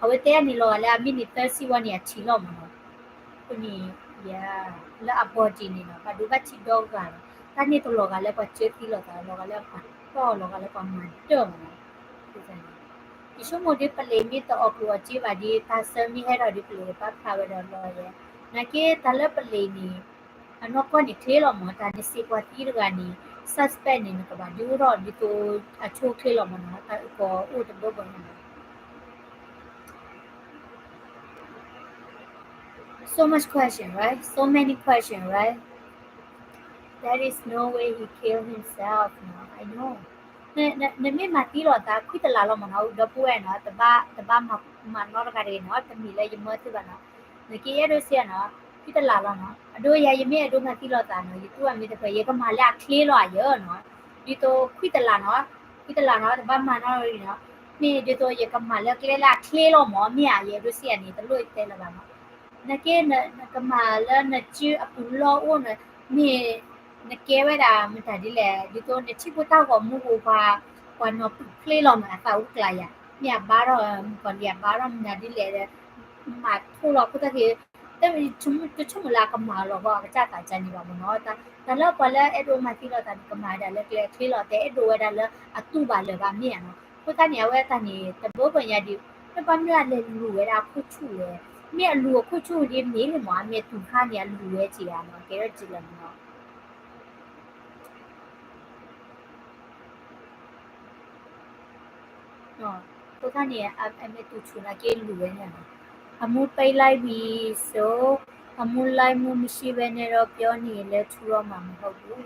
အဝဲတဲန့ၣ်လီၤဂာ်လၢအမ့ၢ်န့ၢ်သၢဆံဝါန့ၣ် အထံၣ်လီၤမၢ်နီၤ. အဃိန့ၣ် ယ လၢအ body န့ၣ်နီၤ ဘၣ်ဒိဘၣ်ထံးဒီဂၤလီၤ. တၢ်န့ၣ်တလီၤဂာ်လၢပှၤကၢသံလိာ်သး လီၤဂာ်လၢပှၤတီၢ် လီၤဂာ်လၢပှၤမၤဒၢၣ်မၢ်နီၤ. ယဆိကမိၣ်ဒ်ပလံးမ့ၢ်တအီၣ်ကျိၣ်အီၣ်စ့ဘၣ်ဒ် တၢ်ဆၢမ့ၢ်ဟဲထီၣ်ဒ်ပလံးပာ်ဖျါဝဲဒီးလီၤယဲ. နာ်က့တၢ်လၢပလံးန့ၣ် အနီၢ်ကီၢ်န့ၣ်ချ့လီၤမၢ် တၢ်နစံးပှၤသံတဂၤန့ၣ် suspect န့ၣ် နကဘၣ်ဒုးအိၣ်ထီၣ်ဒ်သိးအဆိချ့လီၤမၢ်နီၤ တၢ်အုၣ်ကီၤအိၣ်တဘိဘိန့ၣ်မၢ် So much question, right? So many question, right? There is no way he kill himself, no? I know. နမ့ၢ်မၤသံလိာ်သး ခွံတလးလီၤမၢ်နီၤ ဒီပုၢ်ဝဲၢ်နီၤ တဘၣ်မၤနီတဂၤတဂ့ၤနီၤ တမ့ၢ်လၢယမၢသုဘၣ်နီၤ နက့အဲၣ်ဒိးစံးနီၤ ခွံတလးလီၤနီၤ အဒိယၤ ယမ့ၢ်အဲၣ်ဒိးမၤသံလိာ်သးနီၤ ယတူၢ်အမ့ၢ်တဖၣ် ယကမၤလၢအချ့လီၤအယၢနီၤ ဒ်သိးခွံတလးနီၤ ခွံတလးနီၤ တဘၣ်မၤနီတဂၤနီၤ မ့ၢ်ဒ်သိးယကမၤလၢကျဲလၢအချ့လီၤမၢ် မ့ၢ်ဧါ ယအဲၣ်ဒိးစံးန့ၣ် တလိၣ်တဲလၢၤဘၣ်နီၤ နက့ နကမၤလၢနစုအပူၤလီၢ်အိၣ်န့ၣ် မ့ၢ်နကဲဝဲဒၣ်မတၤဒ်လဲၣ် ဒ်သိးနထံၣ်ဖိတၢ်ဂီၤမူပူၤပှၤ ပှၤနီၤပုၢ်ချ့လီၤမး အသးအိၣ်ကျါယၤ မ့ၢ်အဘါထီၣ် မုၣ်ကီၤလံၤအဘါထီၣ်မနုၤဒ်လဲၣ်ဒီး မၤထိၣ်လီၤခိၣ်သၣ်ခံ တဆိကမိၣ်လၢအကမၤလီၤဘၣ်အကစၢ်သးကါန့ၣ်ဘၣ်မၢ်နီၤ တၢ်လၢပှၤလၢအဲၣ်ဒိးမၤသံလိာ်သးန့ၣ် ကမၤဝဲဒၣ်လၢကျဲချ့လီၤ တအဲၣ်ဒိးဝဲဒၣ်လၢအတူၢ်ဘၣ်လၢၤဘၣ်မ့ၢ်ဧါနီၤ အဃိသတးန့ၣ် အဝဲအတၢ်န့ၣ် တဘိကညါဒံး မ့ၢ်ပှၤမ့ၢ်အလဲၤလူၤဝဲဒၣ်အခိၣ်ဆူၣ်လဲၣ် မ့ၢ်အလူၤအခိၣ်ဆူၣ်ဒ်မ့ၢ်န့ၣ်မၢ် အမဲာ်တူၢ်ခါန့ၣ် အလူၤဝဲက့ၤဧါနီၤ ကဲထီၣ်က့ၤလၢမၢ်နီၤ အဃိသတးန့ၣ် အမဲာ်တူၢ်ဆူၣ်နာ်က့လူၤဝဲန့ၣ်လီၤ အမူပၢ်လၢဝံၤစိ အမူလၢမူမရှိဘဲန့ၣ်ဒီး ပြောနေလဲၤထူလီၤမး မဟုတ်ဘူး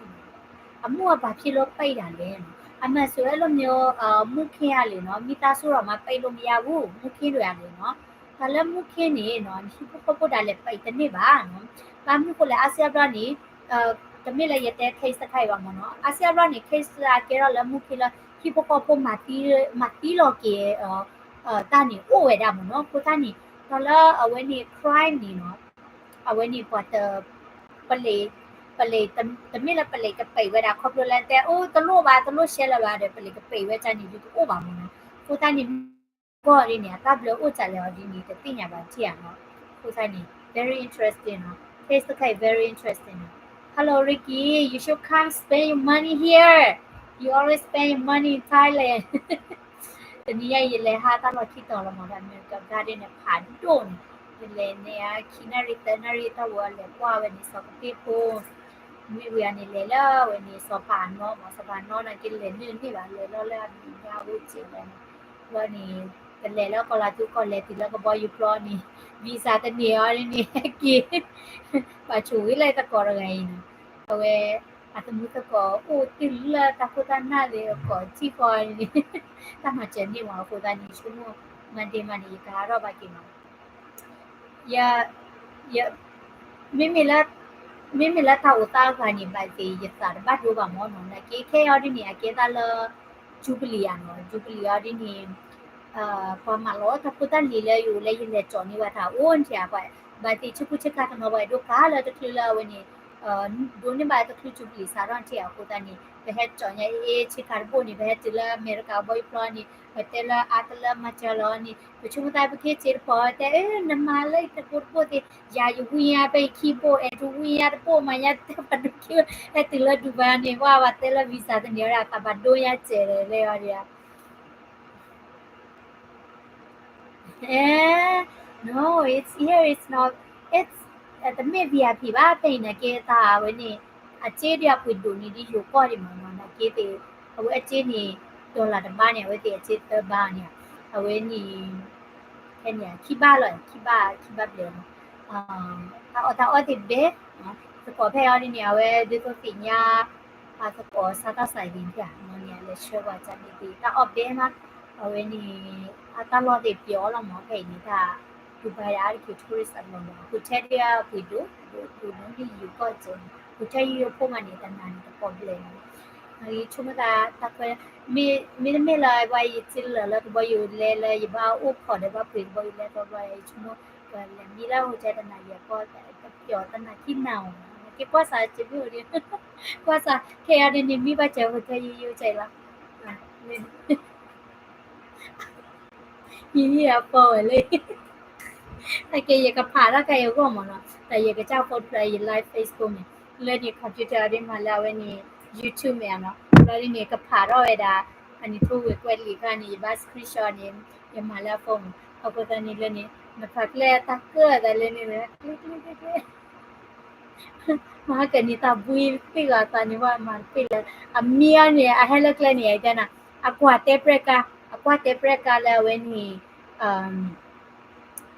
အမူအပၢ်ဖံးလီၤပၢ်ဒၣ်လဲၣ်နီၤ အမဲာ်စိအဲၣ်လိာ်မ့ၢ် မူခ့အလံနီၤ မိသားစုတော်မှာ ပိတ်လို့မရဘူး မူခ့တဂၤလံနီၤ တၢ်လၢမူခ့န့ၣ်နီၤ ဟံၣ်ဖိဃီဖိဒၣ်လဲာ် ပိတ်တန့ၢ်ဘၣ်နီၤ ဘၣ်မနုၤဃိလဲၣ် အါစုအါဘျီန့ၣ် တမ့ၢ်လၢယတဲ case တခါအံၤဘၣ်မၢ်နီၤ အါစုအါဘျီန့ၣ် case လၢအကဲထီၣ်လၢမူခ့လၢ ဟံၣ်ဖိဃီဖိ မၤသံလီၤက့ၤ တၢ်န့ၣ်အိၣ်ဝဲဒၣ်မၢ်နီၤ အဃိသတးန့ၣ် တၢ်လၢအဝဲန့ၣ် crime န့ၣ်နီၤ အဝဲန့ၣ်ပှၤတ ပလံး ပလံး တမ့ၢ်လၢပလံးကပံးဝဲဒၣ် ခီဖျိလၢတဲ အိၣ်တလိၣ်ဘၣ် တလိၣ်ရှဲလၢၤဘၣ်ဒီး ပလံးကပံးဝဲဒၣ်န့ၣ် ဒ်တအိၣ်ဘၣ်မၢ်နီၤ အဃိသတးန့ၣ် ကီၢ်ဒ်န့ၣ် အတၢ်ဘျၢအိၣ်စးလဲၣ်အီၤဒ်န့ၣ် တသ့ၣ်ညါဘၣ်ထံၣ်ဧါနီၤ အဃိသတးန့ၣ် very interesting နီၤ case တခါအံၤ very interesting နီၤ Hello Ricky, you should come spend your money here. You always spend your money in Thailand. တနံၤညါယလဲၤဟးတၢ်လီၢ်ခံတီၤလီၤမၢ်ဒီး အမဲရကၤဘျါဒ်န့ၣ် ဖးဒိၣ်န့ၣ် ယလဲၤန့ၢ်အခံနၣ်ရံၣ်သၢနၣ်ရံၣ်တၢ်ဝဲလဲၤကွၢ်ဝဲန့ၣ် စီၤကပ့ၢ်ဖိ မ့ၢ်ဝံၤအန့ၣ်လဲၤလၢဝဲန့ၣ် စီၤပၤအနီၢ်မၢ် စီၤပၤအနီၢ်နာ်က့လဲၤနုာ်န့ၢ်ဘၣ် လဲၤလီၤလၢအမဲာ်ညါဝဲကဲးဝဲန့ၣ် ဘျီန့ၣ် ကလဲၤလၢကီၢ်လၤသူကီၢ်လဲၤတုၤလၢကဘီယူၤပျီန့ၣ် visa တန့ၢ်အီၤဒ်န့ၣ် ဟဲက့ၤ ဘၣ်ဆိၣ်ဂ့ၤလၢသကိးတဂၤအံၤန့ၣ် အဝဲ အသမူသကိးအိၣ်တုၤလၢတၢ်ခိၣ်တၢ်နၢ်လၢအကိးထံၣ်ဃီန့ၣ် တၢ်မၤစၢၤန့ၢ်မး အဃိသတးန့ၣ် ဆိကမိၣ် Monday မးန့ၣ် ယကဟးထီၣ်ဘၣ်က့ၤမး ယ ယ မ့မ့ၢ်လၢ မ့မ့ၢ်လၢတၢ်အိၣ်သးအဂၤန့ၣ် ဘၣ်သ့ၣ် ယသးတဘၣ်ဒိဘၣ်မၢ်နီၤ နာ်က့ခဲအံၤဒ်န့ၣ် အကဲသးလၢ Jubilee ဧါနီၤ Jubilee အံၤဒ်န့ၣ် ပှၤမၤလီၤတၢ်ဖိတၢ်လံၤလၢယအိၣ်လၢယလဲၤကၠီၣ်န့ၢ်ဘၣ်တၢ်အိၣ်န့ၣ် ဘၣ်သ့ၣ်ဆ့ကူဆ့ကၤတနီၤ ပှၤအဲၣ်ဒိးကၤလၢတချုးလၢအဝဲန့ၣ် ဒိးန့ၢ်ဘၣ်တချုး Jubilee စးထီၣ်ထံၣ်အဃိသတးန့ၣ် ပဟဲကၠီၣ်ညါအ့ၣ်ဆ့ကၤတဘိန့ၣ် ပဟဲတုၤလၢအမဲရကၤဘီယူၤပျီန့ၣ် ပတဲလၢအါတလၢမၤစၢၤလီၤန့ၣ် ပဆိကမိၣ်သးပက့ၤစ့တပီၤ တဲအၢ နမၤလၢယတဘိတဘိသ့ၣ် ယၤယဝံယါဖဲယခံဘိ အဲၣ်ဒိးဝံယါတဘိ မၤညါတၢ်ပှၤဒိၣ်ခံ ဟဲတုၤလၢဒူဘါန့ၣ် ပှၤဘၣ်တဲလၢ visa တန့ၢ်ဝဲဒၣ် သးဘၣ်ဒိညါစဲးလဲၣ်လၢအီၤဒံး Eh, no, it's here, it's not, it's တမ့ၢ် VIP ဘၣ် ဖဲအံၤနာ်က့တၢ်အဝဲန့ၣ် အစ့ဒ်အပှ့ၤဒိၣ်န့ၣ်ဒ်ယိၤကီၢ်ဒံးမးနီၤ နာ်က့သ့ၣ် အဝဲအစ့န့ၣ် dollar တဘါန့ၣ် အဝဲသ့ၣ်အစ့သၢဘါန့ၣ် အဝဲန့ၣ် ဖဲန့ၣ် ခံဘၣ်လီၤ ခံဘၣ် ခံဘၣ်ဘျဲၣ်လီၤ တၢ်အီၣ်တၢ်အီသ့ၣ်ဘဲ သကိးဖဲအံၤဒ်န့ၣ် အဝဲဒ်သိးသ့ၣ်ညါ အသကိးစးတၢ်စးဒ်န့ၣ် မ့ၢ်န့ၣ် အလဲၤဆှၢပှၤကန့ၣ်သ့ၣ် တၢ်အီၣ်ဘဲမး အဝဲန့ၣ် အတၢ်လီၢ်သ့ၣ်ပျီလီၤမး ဖဲအံၤန့ၣ် တၢ်ဒူဘါယၤအါတက့ၢ် tourist အလီၢ်လီၤ hotel ဒ်အပှ့ၤဒိၣ် ဒိၣ်ဒိၣ်ဒိၣ်န့ၣ် ယိၤကီၢ်စဲး hotel ယိယိဖိမးန့ၣ် တနၤန့ၣ် တကီၢ်ဘျဲၣ်န့ၣ် ယဆိကမိၣ်သးတၢ်ခွဲး, မ့တမ့ၢ်လၢပှၤယစ့လၢာ်လၢကဘီယူၤလဲလၢယဘၣ်အိၣ်ခိးဒီးဘၣ်ပှ့ၤကဘီယူၤလဲသီဘျီ ယဆိကမိၣ် ပလဲၤမံလၢ hotel တနၤယဲၢ်ကီၢ် တပျီၤတနၤခံနၤအီၤ က့ၤကွၢ်စးစ့မ့ၢ်အိၣ်ဒံး ကွၢ်စး ခဲအံၤဒ်န့ၣ် မံဘၣ်စၢၤ hotel ယိယိကဲလီၤ ယဟံၣ်အဖီဝဲလၢ အကဲယကဖးထီၣ်ခဲအံၤအဂီၢ်မးနီၤ တၢ်ယကစၢ်ဖိတဖျၢၣ်ယ live Facebook န့ၣ် လၢန့ၣ် computer ဒ်မးလၢအဝဲန့ၣ် YouTube မ့ၢ်ဧါနီၤ လၢဒ်န့ၣ် ကဖးထီၣ်ဝဲဒၣ် အန့ၣ်ထိၣ်ဝဲကွဲးလံာ်ခါန့ၣ် ယဘၣ် screenshot န့ၣ် ယမၤလၢအ phone အဃိသတးန့ၣ်လၢန့ၣ် နဖးကျဲတၢ်ကၢၢ်သးလၢန့ၣ် ကျ့ကျ့ကျ့ကျ့ မၤဟါကန့ၣ်တၢ်ဘှံးသ့ၣ်ဂီၤသးန့ၣ် ဝဲမၤတပ့ၢ်လၢ အမံအီၤန့ၣ် အဟဲလၢကျဲန့ၣ် အတဲနၤ အကွၢ်တဲပြဲၣ်ကါ အကွၢ်တဲပြဲၣ်ကါလၢအဝဲန့ၣ်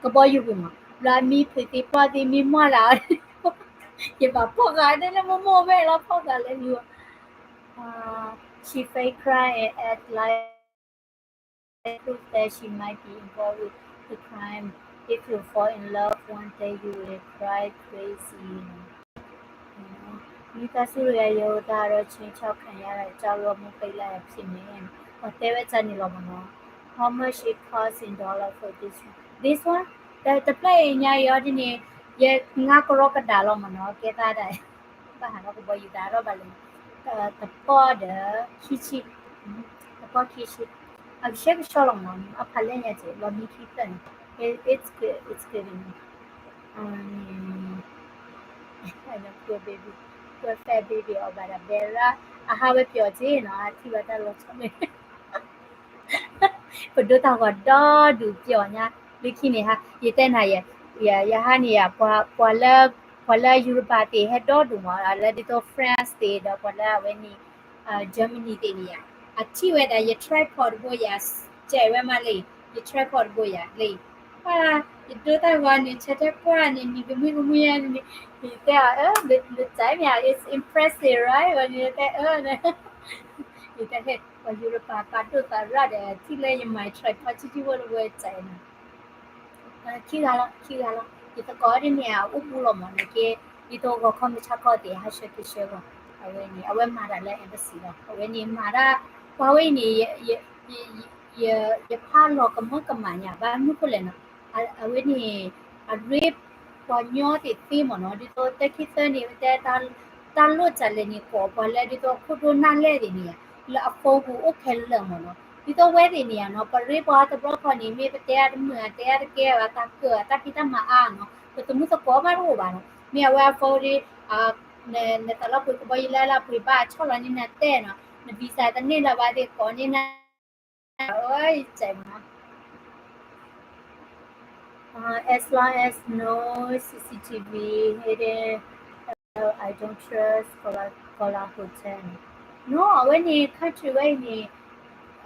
ကဘီယူၤပူၤမး ဘျီအမံဖုးသံပျီၢ်သံမံမီၢ်လၢ ယဘၣ်ဖီၣ်ဃာ်ဒ်လၢမိၢ်မိၢ်ဝဲလီၤ ဖီၣ်ဃာ်လၢယိၤ She fake cry and act like proof that she might be involved with the crime. If you fall in love one day, you will cry crazy. မိသားစုတွေရဲ့ ရိုးသားတော့ ခြိမ်းခြောက်ခံရတာကြောင့် လွှမ်းမိုးပိတ်လိုက်တာဖြစ်မယ်။ အတဲဝဲတၢ်န့ၣ်လီၤမးနီၤ How much it cost in dollar for this one? This one? တဖျၢၣ်အံၤညါအံၤအီၤဒ်န့ၣ် ယငါးကရီကဒါလီၤမးနီၤ ကဲသးဒၣ် ဘၣ်ဟးထီၣ်ကဘီယူၤသးထီၣ်ဘၣ်လဲၣ် တပီၢ်ဒီး ခံဆံ တပီၢ်ခံဆံ အကဆှဲကဆှီလီၤမးနီၤ အဖးလဲၢ်ညါက့ၤ လီၤမံခံဖျၢၣ်န့ၣ် it's good, it's good enough. Poor baby, poor fat baby အီၤဘၣ်ဒီး ဘဲရၣ် အဟးဝဲပျီၤက့ၤနီၤ အထံၣ်ဘၣ်တၢ်လီၤဆီန့ၣ် ပဒိၣ်တၢ်ဂီၤဒီဒူၣ်ပျီၤညါ လၢခံန့ၣ် ယတဲနၤယဲ ယဟါန့ၣ် ပှၤလၢ ပှၤလၢ Europe သ့ၣ်ဟဲဒီဒူၣ်မး လၢဒ်သိး France သ့ၣ်ဒီးပှၤလၢအဝဲန့ၣ် Germany သ့ၣ်န့ၣ်ယါ အထံၣ်ဝဲဒၣ်ယ tripod တဘိယၤ စဲးဝဲမးလံ ယ tripod တဘိယၤလံ ပှၤ ယဒိၣ်တၢ်ဂီၤန့ၣ် ဆၢထၢၣ်ကွၢ်န့ၣ် နံၤကမှံကမှံန့ၣ် ယတဲအီၤ လၢတၢ်မ့ၢ် it's impressive, right? ဝဲန့ၣ်တဲအၢ ယတဲဟဲ ပှၤ Europe ပာ်ဒိၣ်သးရၣ်ဒီး ထံၣ်လၢယမၤ tripod ဆံးဆံးဖိတဘိတၢ်န့ၣ် ခံဂၤလီၤ ခံဂၤလီၤ ယသကိးဒ်န့ၣ် အအိၣ်မူလီၤမး နက့ ဒ်သိးဂီၤခီမုၢ်ဆါခီသ့ၣ် ဟးဆှၢက့ၤဆှၢဂီၤ အဝဲန့ၣ် အဝဲမၤတၢ်လၢ embassy လီၤ အဝဲန့ၣ်မၤတၢ် ပှၤဝဲအံၤန့ၣ် ယဖးလီၤကမၢကမၣ်ညါ ဘၣ်မနုၤဃိလဲၣ်နီၤ အဝဲန့ၣ် အရ့ ပှၤညီသ့ၣ်သ့မ့ၢ်နီၤ ဒ်သိးတၢ်ခံသၢန့ၣ် တဲ တၢ်လိၣ်တၢ်လဲၤန့ၣ် ကိးပှၤလၢဒ်သိးခိၣ်ဒိၣ်နၢ်လဲၢ်သ့ၣ်န့ၣ် လၢအ phone ပူၤအိၣ်ခဲလၢာ်မ့ၢ်နီၤ ဒ်သိးဝဲသ့ၣ်န့ၣ်နီၤ ပရ့ပှၤတဘျီခီန့ၣ် မ့ၢ်ပတဲအတမုာ် တဲအတကဲဘၣ် တၢ်ကၢၢ် တၢ်ဖံးတၢ်မၤအါနီၤ ပသမူသကိးမးတအိၣ်ဘၣ်နီၤ မ့ၢ်အဝဲအ phone ဒ် နသးလီၤပှ့ၤကဘီယူၤလၢလၢပှ့ၤဘၣ် ဆီၣ်လီၤန့ၢ်နၤတဲနီၤ န visa တန့ၢ်လၢၤဘၣ်သ့ၣ် ကိးန့ၢ်နၤ အၢ ယစဲးမး As long as no CCTV hidden, I don't trust Kuala Hotel. No, အဝဲန့ၣ် country ဝဲအံၤန့ၣ်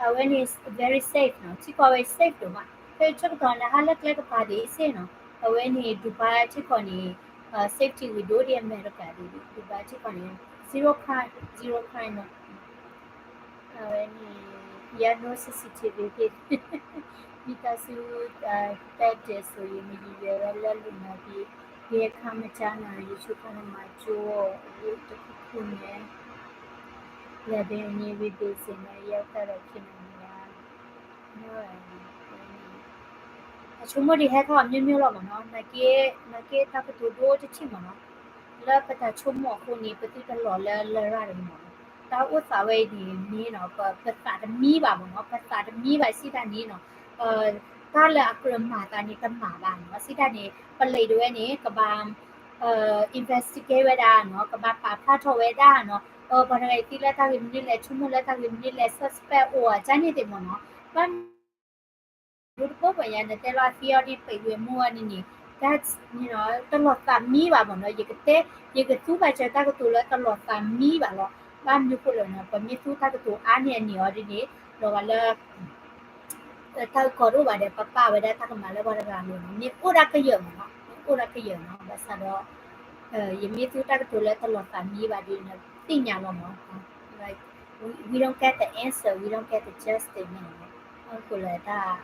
အဝဲန့ၣ် very safe နီၤ ထံကီၢ်ဝဲ safe ဒိၣ်မး ဖဲဆၢကတီၢ်နဟးလၢကျဲကပၤဒ်အံၤစ့ၢ်နီၤ အဝဲန့ၣ် Dubai ထံကီၢ်န့ၣ် safety ဝံၤဒိၣ်ဒ် America ဒ် Dubai ထံကီၢ်န့ၣ် zero crime, zero crime နီၤ အဝဲန့ၣ် ယၤ no CCTV သ့ၣ် မိသားစု တၢ်ဒဲးစိၤ ယမံၤယယဲၢ်ဝဲလၢလူၤမၤဒ် ယဲခါမကၢ်နီၤ ယဆိကမိၣ်မၤကၠိအီၤ အဝဲတခူခူန့ၣ် လၢဒ်န့ၣ် ဝံၤဘ့ၣ်စ့ၣ်န့ၣ် ယဲတၢ်ဒီးဖံးနၤမၤ အဆိကမိၣ်ဒ်ဟဲထီၣ်အမျိုးမျိုးလီၤမ့ၢ်နီၤ နာ်က့ နာ်က့တၢ်ကတိၤဒိတထံၣ်မ့ၢ်နီၤ လၢပတၢ်ဆိကမိၣ်အဃိန့ၣ် ပသုတလီၤလၢလရာ်တဂ့ၤမ့ၢ်နီၤ တၢ်အိၣ်သးဝဲအံၤန့ၣ်နီၤ ပသးတမံဘၣ်မ့ၢ်နီၤ ပသးတမံဘၣ်စံးတၢ်န့ၣ်နီၤ တၢ်လၢအကြၢးမၤသးန့ၣ် တမၤဘၣ်နီၤ စံးတၢ်န့ၣ် ပလံးဒၣ်ဝဲန့ၣ် ကဘၣ် investigate ဝဲဒၣ်နီၤ ကဘၣ်ပာ်ဖျါထီၣ်ဝဲဒၣ်နီၤ ပှၤတဂၤအံၤသံလၢတၢ်ဂ့ၢ်မနုၤလဲၣ် ဆိကမိၣ်လၢတၢ်ဂ့ၢ်မနုၤလဲၣ် suspect အိၣ်အကါန့ၣ်သ့ၣ်မ့ၢ်နီၤ ဘၣ် ဒိတဘိပှၤညါ နတဲလီၤအသံအီၤဒ်ပှ့ၤဝံၤအမူအီၤန့ၣ်န့ၣ် တၢ် တလီၤသးမံဘၣ်မ့ၢ်နီၤ ယကတဲ ယကသူဘၣ်စၢၤတၢ်ကတိၤလၢတလီၤသးမံဘၣ်လီၤ ဘၣ်မနုၤဃိလဲၣ်နီၤ ပမ့ၢ်သူတၢ်ကတိၤအါန့ၢ်အန့ၣ်အီၤဒ်န့ၣ် လီၤဂာ်လၢ တၢ်ကီတအိၣ်ဘၣ်ဒီး ပပာ်ဝဲဒၣ်တၢ်ကမၣ်လၢပှၤတဂၤအလိၤနီၤ မ့ၢ်အိၣ်ဒၣ်ကယၢၢ်မ့ၢ်နီၤ မ့ၢ်အိၣ်ဒၣ်ကယၢၢ်နီၤ ဘၣ်ဆၣ်ဒီး ယမ့ၢ်သူတၢ်ကတိၤလၢတလီၤသးမံဘၣ်ဒီး သ့ၣ်ညါလီၤမ့ၢ် we don't get the answer, we don't get the justice န့ၣ် အဃိလၢတၢ်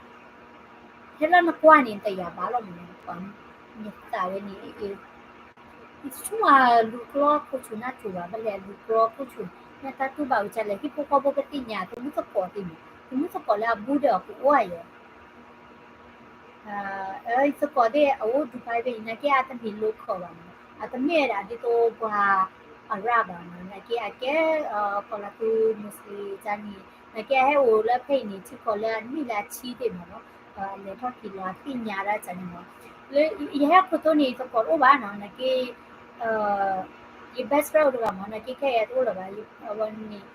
ဟဲလၢနကွၢ်န့ၣ် တယာ်ဘၣ်လီၤမ့ၢ် ပှၤမ့ၢ်သးဝဲန့ၣ် ယဆိကမိၣ်လူၤကျီခိၣ်ဆူၣ်နၢ်ထူၣ်ဘၣ် ဘၣ်လဲၣ်လူၤကျီခိၣ်ဆူၣ် တၢ်တူၢ်ဘၣ်ဝဲဒ်လဲၣ် ဟံၣ်ဖိဃီဖိကသ့ၣ်ညါ သမုၣ်သကိးသ့ၣ်မး, သမုၣ်သကိးလၢအဘူးဒီးအကအိၣ်ဧါယဲၢ် သကိးသ့ၣ်အအိၣ်ဒူဘဲဘ့ၣ်အံၤ နာ်က့အတမ့ၢ် local ဘၣ်နီၤ, အတမ့ၢ်ဝဲဒၣ်ဒ်သိးပှၤ Arab ဘၣ်နီၤ, နာ်က့အကဲ ကီၤလၤသူ Muslim န့ၣ်, နာ်က့အဟဲအိၣ်လၢဖဲအံၤန့ၣ် ထံကီၢ်လၢအနံၣ်လၢအဆံသ့ၣ်မးနီၤ, လဲၤထီၣ်က့ၤလီၤအသ့ၣ်ညါဒၣ်န့ၣ်မး, လၢယဟဲခိၣ်သိန့ၣ် သကိးတအိၣ်ဘၣ်နီၤ, နာ်က့ ယ best friend အိၣ်တဂၤမး နာ်က့ခဲအံၤတအိၣ်လၢၤဘၣ်, အဝဲန့ၣ်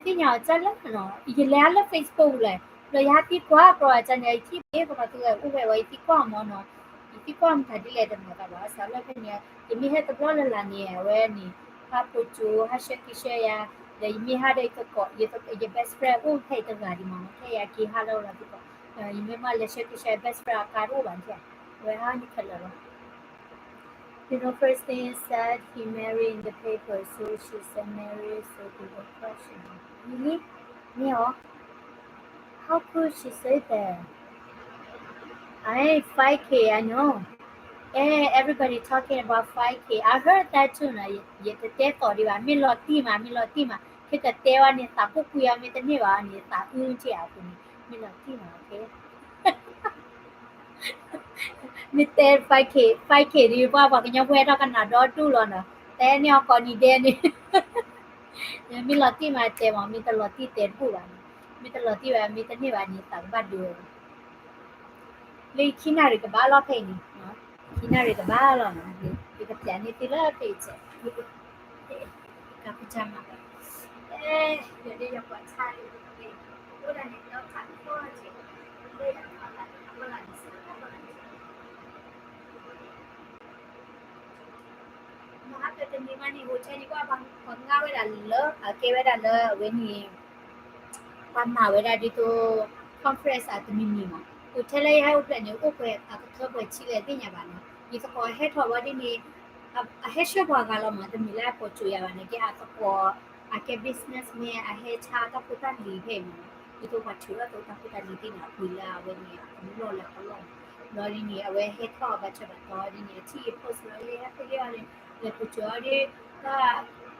သ့ၣ်ညါအီၤဒ်လဲၣ်နီၤ, ယလဲၤဟးလၢ Facebook လဲၣ်, ဒီးယဟးသံကွၢ်ကြၢးအီၤန့ၣ် ယထံၣ်ဘၣ်ပှၤသူဝဲအိၣ်ဝဲဝဲ ယသံကွၢ်မးနီၤ, ယသံကွၢ်မတၤဒ်လဲၣ်တမၤသးဘၣ်, စးလၢဖဲန့ၣ် ယမ့ၢ်ဟဲတဘျီလၢ်လၢ်န့ၣ် အဝဲန့ၣ် ဟးပိာ်ကၠိ ဟးဆှၢက့ၤဆှၢယၤ, ဒီးယမ့ၢ်ဟးဒီးယသကိး ယ best friend အိၣ်ဖဲအံၤတဂၤဒံးမးနီၤ, ခဲအံၤအက့ၤဟးလၢအီၤလီၤသံကွၢ်, ယမ့ၢ်မၤလဲၤဆှၢက့ၤဆှၢ best friend အကါတအိၣ်ဘၣ်န့ၣ်, အဝဲဟးန့ၣ်ခဲလၢာ်လီၤ. You know, first thing said he married in the paper, so she said married, so they were questioning. Really? မ့ၢ်အီၤ, how could she say that? I five K, I know. Eh, everybody talking about five K. I heard that too နီၤ, ယတတဲသီၣ်ဒံးဘၣ်, မ့ၢ်လီၤတံၢ်မး, မ့ၢ်လီၤတံၢ်မး, ခဲကတဲဝဲန့ၣ် သးပူၤကွံာ်အီၤ မ့ၢ်တန့ၢ်ဘၣ်န့ၣ် သးအုၣ်က့ၤအီၤအဃိန့ၣ်, မ့ၢ်လီၤတံၢ်မး, okay. မ့ၢ်တဲ five K, five K ဒ်ပှၤ ပှၤကညီဖိဟဲထီၣ်ကနၣ်ဒီဒူၣ်လီၤနီၤ, တဲန့ၢ်အီၤကိးနံၤဒဲးန့ၣ်, မ့ၢ်လီၤတံၢ်မးတဲမး, မ့ၢ်တလီၤတံၢ်တဲတဘူၣ်ဘၣ်န့ၣ်, မ့ၢ်တလီၤတံၢ်ဘၣ် မ့ၢ်တန့ၢ်ဘၣ်န့ၣ် သးကဘၣ်ဒိဝဲ, လၢခံနၣ်ရံၣ်ကဘၣ်လီၤဖဲအံၤန့ၣ်, ခံနၣ်ရံၣ်ကဘၣ်လီၤနီၤ, ယကပျးန့ၢ်သုလၢဖဲအံၤ, ကပစၢမး, ယဒ်ယကွၢ်ဆါ, အိၣ်ဒၣ်န့ၣ်ဒီဖးကီၢ်က့ၤ, လၢယဖးလၢ်န့ၣ်စ့ၢ်ကီး, မဟါကတနံၤမးန့ၣ် hotel န့ၣ် ပှၤငါဝဲဒၣ်လၢ အကဲဝဲဒၣ်လၢအဝဲန့ၣ် ပှၤမၤဝဲဒၣ်ဒ်သိး conference အတမံၤမံၤမး, hotel လၢယဟဲအိၣ်ဖျဲၣ်န့ၣ် အိၣ်ပှဲၤအကထၢပှဲၤဆံလဲၣ်သ့ၣ်ညါဘၣ်နီၤ, ယသကိးဟဲထီၣ်ဝဲဒ်န့ၣ်, အဟဲဆှၢပှၤဂၤလီၤမး, တမ့ၢ်လၢအပိာ်ကၠိယၤဘၣ်န့ၣ်, ကဲအသကိး အကဲ businessman အဟဲဆါတၢ်ဖိတၢ်လံၤဖဲအံၤမး, ဒ်သိးပှၤထုးထီၣ်သိးတၢ်ဖိတၢ်လံၤသ့ၣ်န့ၣ် အပှ့ၤလၢအဝဲန့ၣ် အကလီၢ်လၢအကလီၢ်မး, ဘျီဒ်န့ၣ် အဝဲဟဲထီၣ်ဘၣ်ဆၢဘၣ်တီၤဒ်န့ၣ် အထံၣ်ယ post လီၤ ယဟဲဖဲလၢအီၤန့ၣ်, လဲၤပိာ်ကၠိအီၤဒ်,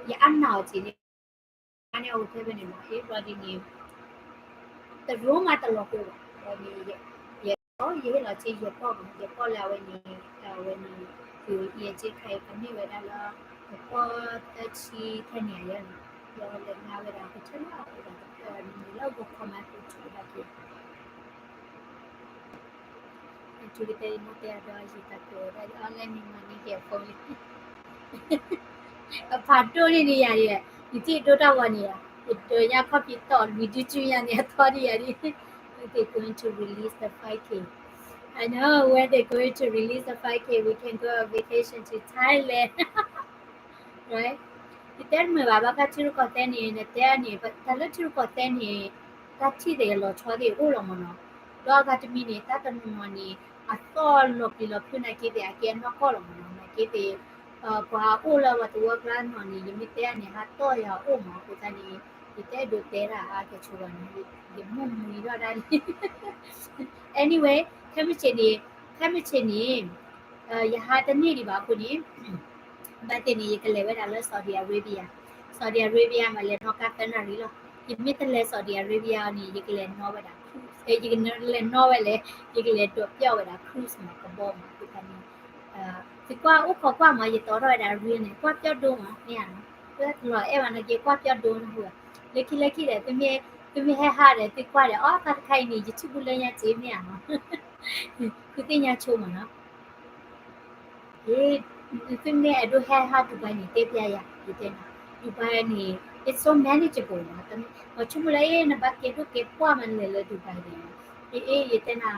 ယအါနာ်အီၤက့ၤန့ၣ် န့ၣ်အဝဲဖဲဖဲန့ၣ်မး, အ့ ဘျီဒ်န့ၣ် တရိမးတလီၤဃိဘၣ်, ဘျီန့ၣ် ယဲၢ်ပီၢ်, ယဟ့ၣ်လီၤစ့ယဲၢ်ပီၢ်မး, ယဲၢ်ပီၢ်လၢအဝဲန့ၣ်, အဝဲန့ၣ် ယဲၢ်က့ခါအံၤ ကမ့ၢ်ဝဲဒၣ်လၢ ယဲၢ်ပီၢ်သၢဆံခဲန့ၣ်ယဲၢ်န့ၣ်, ယလဲၤငါဝဲဒၣ် hotel လၢအအိၣ်ဒီးတဖၣ်န့ၣ်လၢ ဂီၤခီမးကအိၣ်ထီၣ်ဝဲဒၣ်က့ၤ အထူကတဲယမိၢ်တဲအဒီးယတၢ်ကိးဝဲဒၣ် online န့ၣ်မၤန့ၢ်က့ၤအဖိလံ အဖးဒိၣ်န့ၢ်ဒံးယၤဒံး, ယထံၣ်ဒိတၢ်ဂီၤန့ၣ်, ယဒိးညါခီၣ်ဖံးတီၢ် လွံၢ်ဒုကၠူညါန့ၣ် အထီဒံးယၤဒံး, when they going to release the five K, I know when they going to release the five K we can go on vacation to Thailand. ယတဲတမုာ်ဘၣ် ဘၣ်ဃးထံရူၢ်ကီၢ်သဲးန့ၣ် နတဲန့ၣ် တၢ်လၢထံရူၢ်ကီၢ်သဲးန့ၣ် တၢ်ထံၣ်သ့ၣ်လီၤဆီသ့ၣ်အိၣ်လီၤမးနီၤ, ဒီးအဂၤတမံၤန့ၣ် တၢ်တနီၤနီၤန့ၣ် အသီၣ်လီၤပျံၤလီၤဖုးနာ်က့သ့ၣ် အကဲအနီၢ်ကီၢ်လီၤမးနီၤ, နာ်က့သ့ၣ် ပှၤအိၣ်လၢပှၤသဝီကျါနီၤန့ၣ် ယမ့ၢ်တဲန့ၣ် ဟးတီၢ်ယၤအိၣ်မး အဃိသတးန့ၣ် ယတအဲၣ်ဒိးတဲတၢ်အါကဆိးဘၣ်န့ၣ် ယမုၢ်မံၤထီၣ်ဒၣ်န့ၣ် anyway ခဲမုၢ်ဆ့ၣ်န့ၣ်, ခဲမုၢ်ဆ့ၣ်န့ၣ် ယဟးတန့ၢ်ဒံးဘၣ်အဃိန့ၣ် ဘၣ်သ့ၣ်န့ၣ် ယကလဲၤဝဲဒၣ်လၢ Saudi Arabia, Saudi Arabia မးလဲၤထီၣ်ကါသၢနၣ်ရံၣ်လီၤ. ယမ့ၢ်တလဲၤ Saudi Arabia န့ၣ် ယကလဲၤနီၣ်ဝဲဒၣ် cruise, ယကလဲၤနီၣ်ဝဲလဲၣ်, ယကလဲၤဒိးပျီၣ်ဝဲဒၣ် cruise မး ကဘီမး အဃိသတးန့ၣ် သုကွၢ်အိၣ်ခိးကွၢ်မး ယတီထီၣ်ဝဲဒၣ် reel န့ၣ် ကွၢ်ပျီၣ်ဒိမး မ့ၢ်ဧါနီၤ, လၢတလီၤအဲၣ်ဘၣ်နာ်က့ ကွၢ်ပျီၣ်ဒိနၢ်ဟူ, လၢခံလၢခံဒီး သုမ့ၢ်ဟဲဟးဒီး သုကွၢ်ဒီး အီ တၢ်တခါအံၤန့ၣ် ယထံၣ်ဘူးလၢညါစ့ မ့ၢ်ဧါနီၤ, သုသ့ၣ်ညါဆိမးနီၤ သုမ့ၢ်အဲၣ်ဒိးဟဲဟး Dubai န့ၣ် တဲပျဲယၤ ယတဲနၤ, Dubai န့ၣ် it's so manageable နီၤ, ပှၤဆိကမိၣ်လၢ နဘၣ်ကဲဒိၣ်ကဲပှၢ်မး နလဲၤလၢ Dubai န့ၣ်, အ့ ယတဲနၤ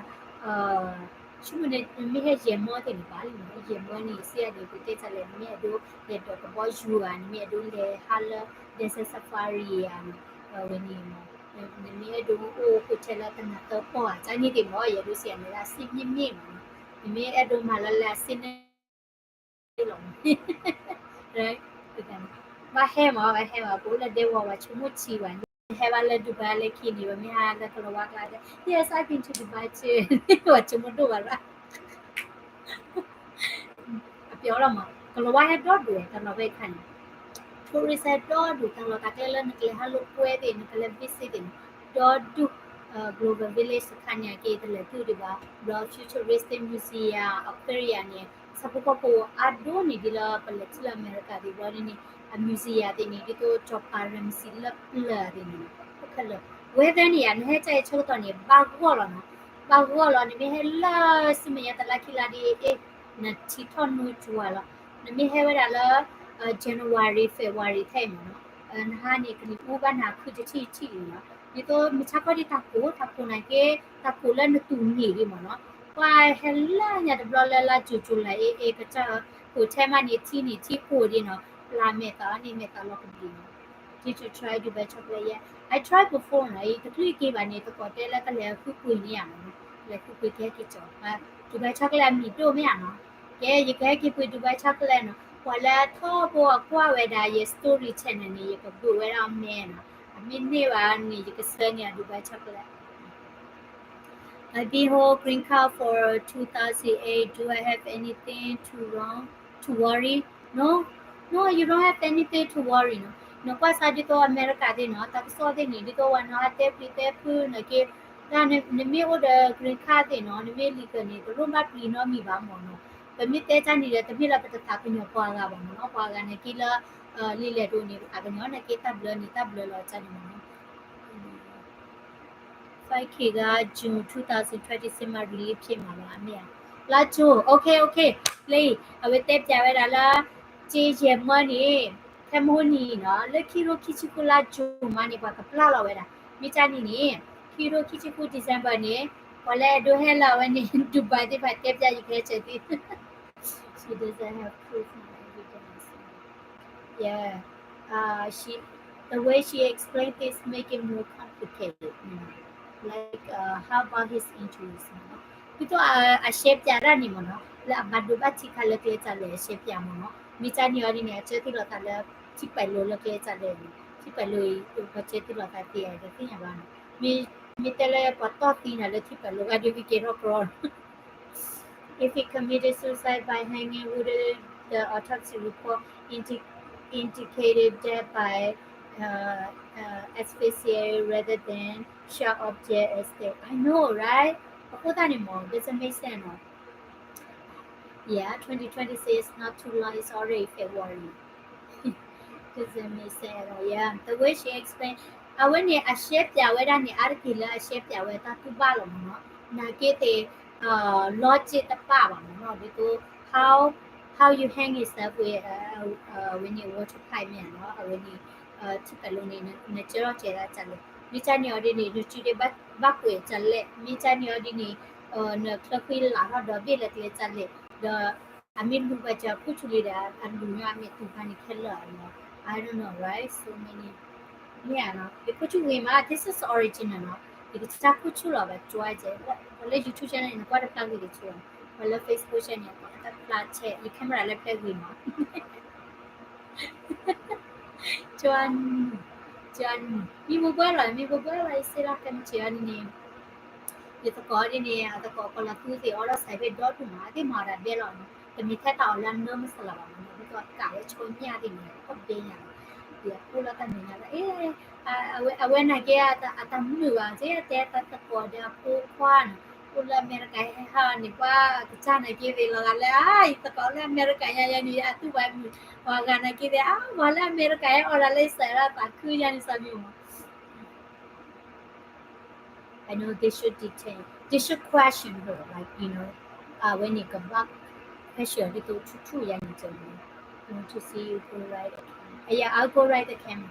ဆိကမိၣ်န့ၣ် နမ့ၢ်ဟဲယဲၢ်မီသ့ၣ်န့ၣ် ဘၣ်လံနီၤ, ယဲၢ်မီန့ၣ် စံးယၤန့ၣ် ပတဲတၢ်လဲၣ် နမ့ၢ်အဲၣ်ဒိးလဲၤဒိးကဘီယူၤဧါ, နမ့ၢ်အဲၣ်ဒိးလဲၤဟးလၢ desert safari ဧါ, ဝဲန့ၣ်မး, နမ့ၢ်အဲၣ်ဒိးအိၣ် hotel လၢတနၤသၢပီၢ်ဧါ, တၢ်န့ၣ်သ့ၣ်မး ယအဲၣ်ဒိးစံးယၤန့ၣ် အဆံၣ်မ့ၢ်မ့ၢ်မးနီၤ, နမ့ၢ်အဲၣ်ဒိးမၤလၢလၢအဆံၣ်န့ၣ် လီၤ, ဘၣ်ဟဲမး ဘၣ်ဟဲမး ပအိၣ်လၢဒဲဝီၤ ပှၤဆိကမိၣ်ထံဝဲန့ၣ်, ဟဲဘၣ်လၢ Dubai လၢခံန့ၣ် ပမ့ၢ်ဟးလၢကလၤဝါကျါဒီး Yes, I've been to Dubai too, ပှၤဆိကမိၣ်ဒိၣ်ဘၣ်ဘၣ် အပျီလီၤမး ကလၤဝါဟဲဒီဒိၣ်ဝဲ တနီၤဖဲခါန့ၣ်, tourist ဟဲဒီဒူၣ် တၢ်လီၢ်တၢ်ကျဲလၢနကလဲၤဟးလိာ်ကွဲသ့ၣ် နကလဲၤ visit သ့ၣ်န့ၣ် ဒီဒူၣ် Global Village တခါန့ၣ်က့ တလဲၤတုၤဒံးဘၣ် ဒီး futuristic museum, aquarium န့ၣ် ဆၣ်ဖိကီၢ်ဖိအါဒိၣ်န့ၢ်ဒံးလၢပလဲၤထံၣ်လၢအမဲရကၤသ့ၣ်ဘျီန့ၣ်န့ၣ် အ museum သ့ၣ်န့ၣ် ဒ်သိးစီၤပၤရၤမစံးလၢပျၢၤသ့ၣ်န့ၣ် ခဲလၢာ် weather န့ၣ်ယါ နဟဲကၢ်အဆၢကတီၢ်န့ၣ် ဘၣ်ဂီၢ်လီၤနီၤ, ဘၣ်ဂီၢ်လီၤ နမ့ၢ်ဟဲလၢဆူမဲာ်ညါတလါခံလါဒ်အံၤ နထံၣ်ထီၣ်နိကၠိၤလီၤ, နမ့ၢ်ဟဲဝဲဒၣ်လၢ January February ထဲအံၤမ့ၢ်နီၤ, နဟါန့ၣ် ကနံၣ်အူဘၣ်နၤခုတထံၣ်တထံၣ်လံနီၤ, ဒ်သိးမုၢ်ဆါခီဒ်တၢ်ကိၢ် တၢ်ကိၢ်န့ၣ်က့ တၢ်ကိၢ်လၢနတူၢ်န့ၢ်ဒံးမ့ၢ်နီၤ, ပှၤဟဲလၢညါတဘျီလၢလါကၠိၤ July အ့ အ့ကစၢ် hotel မးန့ၣ် ထံန့ၣ် ထံကိၢ်ဒံးနီၤ, ပျၢ်မဲာ်သၣ်အီၤန့ၣ် မဲာ်သၣ်လီၤကဘျံးနီၤ, Did you try Dubai chocolate yet? I tried before နီၤ, ယတချုးက့ၤဘၣ်န့ၣ် သကိးတဲလၢကလဲၤဃုပှ့ၤန့ၣ်ဧါနီၤ, လဲၤဃုပှ့ၤကဟဲက့ၤကီၤ, Dubai chocolate အမံၤဒိၣ်မ့ၢ်ဧါနီၤ, ကဲ ယကဟဲက့ၤပှ့ၤ Dubai chocolate နီၤ, ပှၤလၢထီဘိအကွၢ်ဝဲဒၣ် ယ story channel န့ၣ် ယကဘုးဝဲဒၣ်အမဲနီၤ, အမ့ၢ်န့ၢ်ဘၣ်န့ၣ် ယကဆှၢန့ၢ်အ Dubai chocolate. I've been hold green card for two thousand eight. Do I have anything to wrong to worry? No, no, you don't have anything to worry နီၤ. နကွၢ်စၢ်ဒ်သိးအမဲရကၤသ့ၣ်နီၤ, တၢ်ကစီၣ်သ့ၣ်န့ၣ် ဒ်သိးဝဲနီၤဟးတဲပျံၤတဲဖုးန့ၣ်က့, တၢ်နမ့ၢ်အိၣ်ဒီး green card သ့ၣ်နီၤ, နမ့ၢ် legal န့ၣ် တလိၣ်ဘၣ်ပျံၤနီတမံၤဘၣ်မ့ၢ်နီၤ. ပမ့ၢ်တဲတၢ်န့ၣ်ဒီး တမ့ၢ်လၢပတသးကညီၤပှၤဂၤဘၣ်မ့ၢ်နီၤ, ပှၤဂၤန့ၣ်က့လၢ လံာ်လဲၢ်တအိၣ်န့ၣ် ပသးကညီၤန့ၣ်က့ တၢ်ဘျၢန့ၣ် တၢ်ဘျၢလီၤတၢ်န့ၣ်မ့ၢ်နီၤ. ဖဲခံဂၤ June two thousand twenty-six မး release ဖြစ်မှာပါ အမ့ၢ်ဧါ, လါကၠိၤ okay okay, လၢအံၤ အဝဲတဲပျးဝဲဒၣ်လၢ က့ယဲၢ်မၢန့ၣ် ခဲမဟိနံၤနီၤ လၢခံကထိခံဆံဃုလါကၠိၤမးန့ၣ် ပှၤကပျၢ်လီၤဝဲဒၣ်, မ့ၢ်ကၢ်န့ၣ်န့ၣ် ခံကထိခံဆံဃု December န့ၣ် ပှၤလၢအဲၣ်ဒိးဟဲလၢအဝဲန့ၣ် Dubai သ့ၣ်တဖၣ်တဲပျးယကဟဲဆၢသံ She doesn't have proof of evidence. Yeah. Uh, she, the way she explained this make it more complicated, you know. Like, uh, how about his injuries, you know? ဒ်သိးအရှဲပျးတၢ်န့ၣ်မ့ၢ်နီၤ, လၢအဘၣ်ဒိဘၣ်ထံးခါလၢကျဲတၢ်လဲၣ် အရှဲပျးမ့ၢ်နီၤ, မ့ၢ်ကၢ်န့ၣ်အီၤဒ်န့ၣ် အဆၢသံလိာ်သးလၢ ထံပၢၢ်လိၤလၢကျဲတၢ်လဲၣ်န့ၣ်, ထံပၢၢ်လိၤအံၤ ပှၤဆၢသံလိာ်သးသ့အံၤ တသ့ၣ်ညါဘၣ်နီၤ, မ့ၢ်တဲလၢပှၤတီၢ်သံနၤလၢထံပၢၢ်လိၤဂၤဒ်ဝံကဲထီၣ်ကြီ If he committed suicide by hanging, wouldn't the autopsy report indi- indicated death by uh, uh, asphyxia rather than sharp object as death? I know, right? အဃိသတးန့ၣ်မ့ၢ် doesn't make sense နီၤ. Yeah, twenty twenty-six is not too long, it's already February. Doesn't make sense at all. Yeah, the way she explained, အဝဲန့ၣ် အရှဲပျးဝဲဒၣ်န့ၣ် အါတက့ၢ်လၢအရှဲပျးဝဲတၢ်တူၢ်ဘၣ်လီၤမ့ၢ်နီၤ, နာ်က့သ့ၣ် logic တပာ်ဘၣ်မ့ၢ်နီၤ, ဒ်သိး how how you hang yourself with အဝဲန့ၣ် water pipe မ့ၢ်နီၤ, အဝဲန့ၣ် ထံပၢၢ်လိၤန့ၣ် နကၢထီၣ်ကဲဒၣ်တၢ်လဲၣ်, မ့ၢ်ကၢ်န့ၣ်အီၤဒ်န့ၣ် နစုဒ့ဘၣ်ကွဲးတၢ်လဲၣ်, မ့ၢ်ကၢ်န့ၣ်အီၤဒ်န့ၣ် နချၢဃံလၤထီၣ်ဒီးဘ့ၣ်လၢကျဲတၢ်လဲၣ်, ဒီး အမ့ၢ်လူၤဘၣ်စၢၤခိၣ်ဆူၣ်လံဒီး အလူၤညီအမ့ၢ်တူၢ်ဖးန့ၣ်ခဲလၢာ်နီၤ, I don't know, right? So many မ့ၢ်ဧါနီၤ, ယခိၣ်ဆူၣ်ဂ့ၤမး this is original နီၤ, ယကစၢ်ခိၣ်ဆူၣ်လီၤဘၣ် ကၠွါကဲ, ပှၤလၢ YouTube channel န့ၣ် နကွၢ်တဖျါဂ့ၤတဆူၣ်, ပှၤလၢ Facebook channel န့ၣ် တဖျါထဲ ယ camera လၢဖျဲဂ့ၤမး ကၠွါနုၢ်, ကၠွါနုၢ် မံဘိဘှါလီၤ မံဘိဘှါလီၤ ယစ့လီၤ ကဲမုၢ်ဆ့ၣ်အီၤဒ်န့ၣ်, ယသကိးဒ်န့ၣ် အသကိးကီၤလီၤသူသ့ၣ် အီလီၤစဲးဖဲဒီဒူၣ်မး အသ့ၣ်မၤအီၤဒၣ်ဘဲလီၤနီၤ, တမ့ၢ်ထဲတၢ်အီၣ်လၢအနၢမုၢ်စလၤဘၣ်မးနီၤ, ဒ်သိးအကးဝဲဆိညၣ်သ့ၣ်န့ၣ် ကီၢ်ဘဲညါလီၤ, ယအိၣ်လီၤတၢ်မဲာ်ညါလီၤ, အဝဲ အဝဲနာ်က့ အတၢ်မနုၤဘၣ် ကတဲတၢ်သကိးဒီးအဖိခွါန့ၣ် အိၣ်လၢအမဲရကၤဟဲဟးန့ၣ် ပှၤကစၢ်နာ်က့သ့ၣ်လီၤဂာ်လၢ ယသကိးလၢအမဲရကၤညါယၤန့ၣ် အတူၢ်ဘၣ်မုာ်, ပှၤဂၤနာ်က့သ့ၣ် အါ ပှၤလၢအမဲရကၤဟဲအီၣ်ဒၣ်လၢယစဲးလၢအသးခုညါန့ၣ် စၢ်မံၤမး I know they should detain, they should question her, like, you know, uh, အဝဲန့ၣ်ကဘၣ် question ဒ်သိးထူထူယၤန့ၣ် want to see you go ride the camel. Yeah, I'll go ride the camel.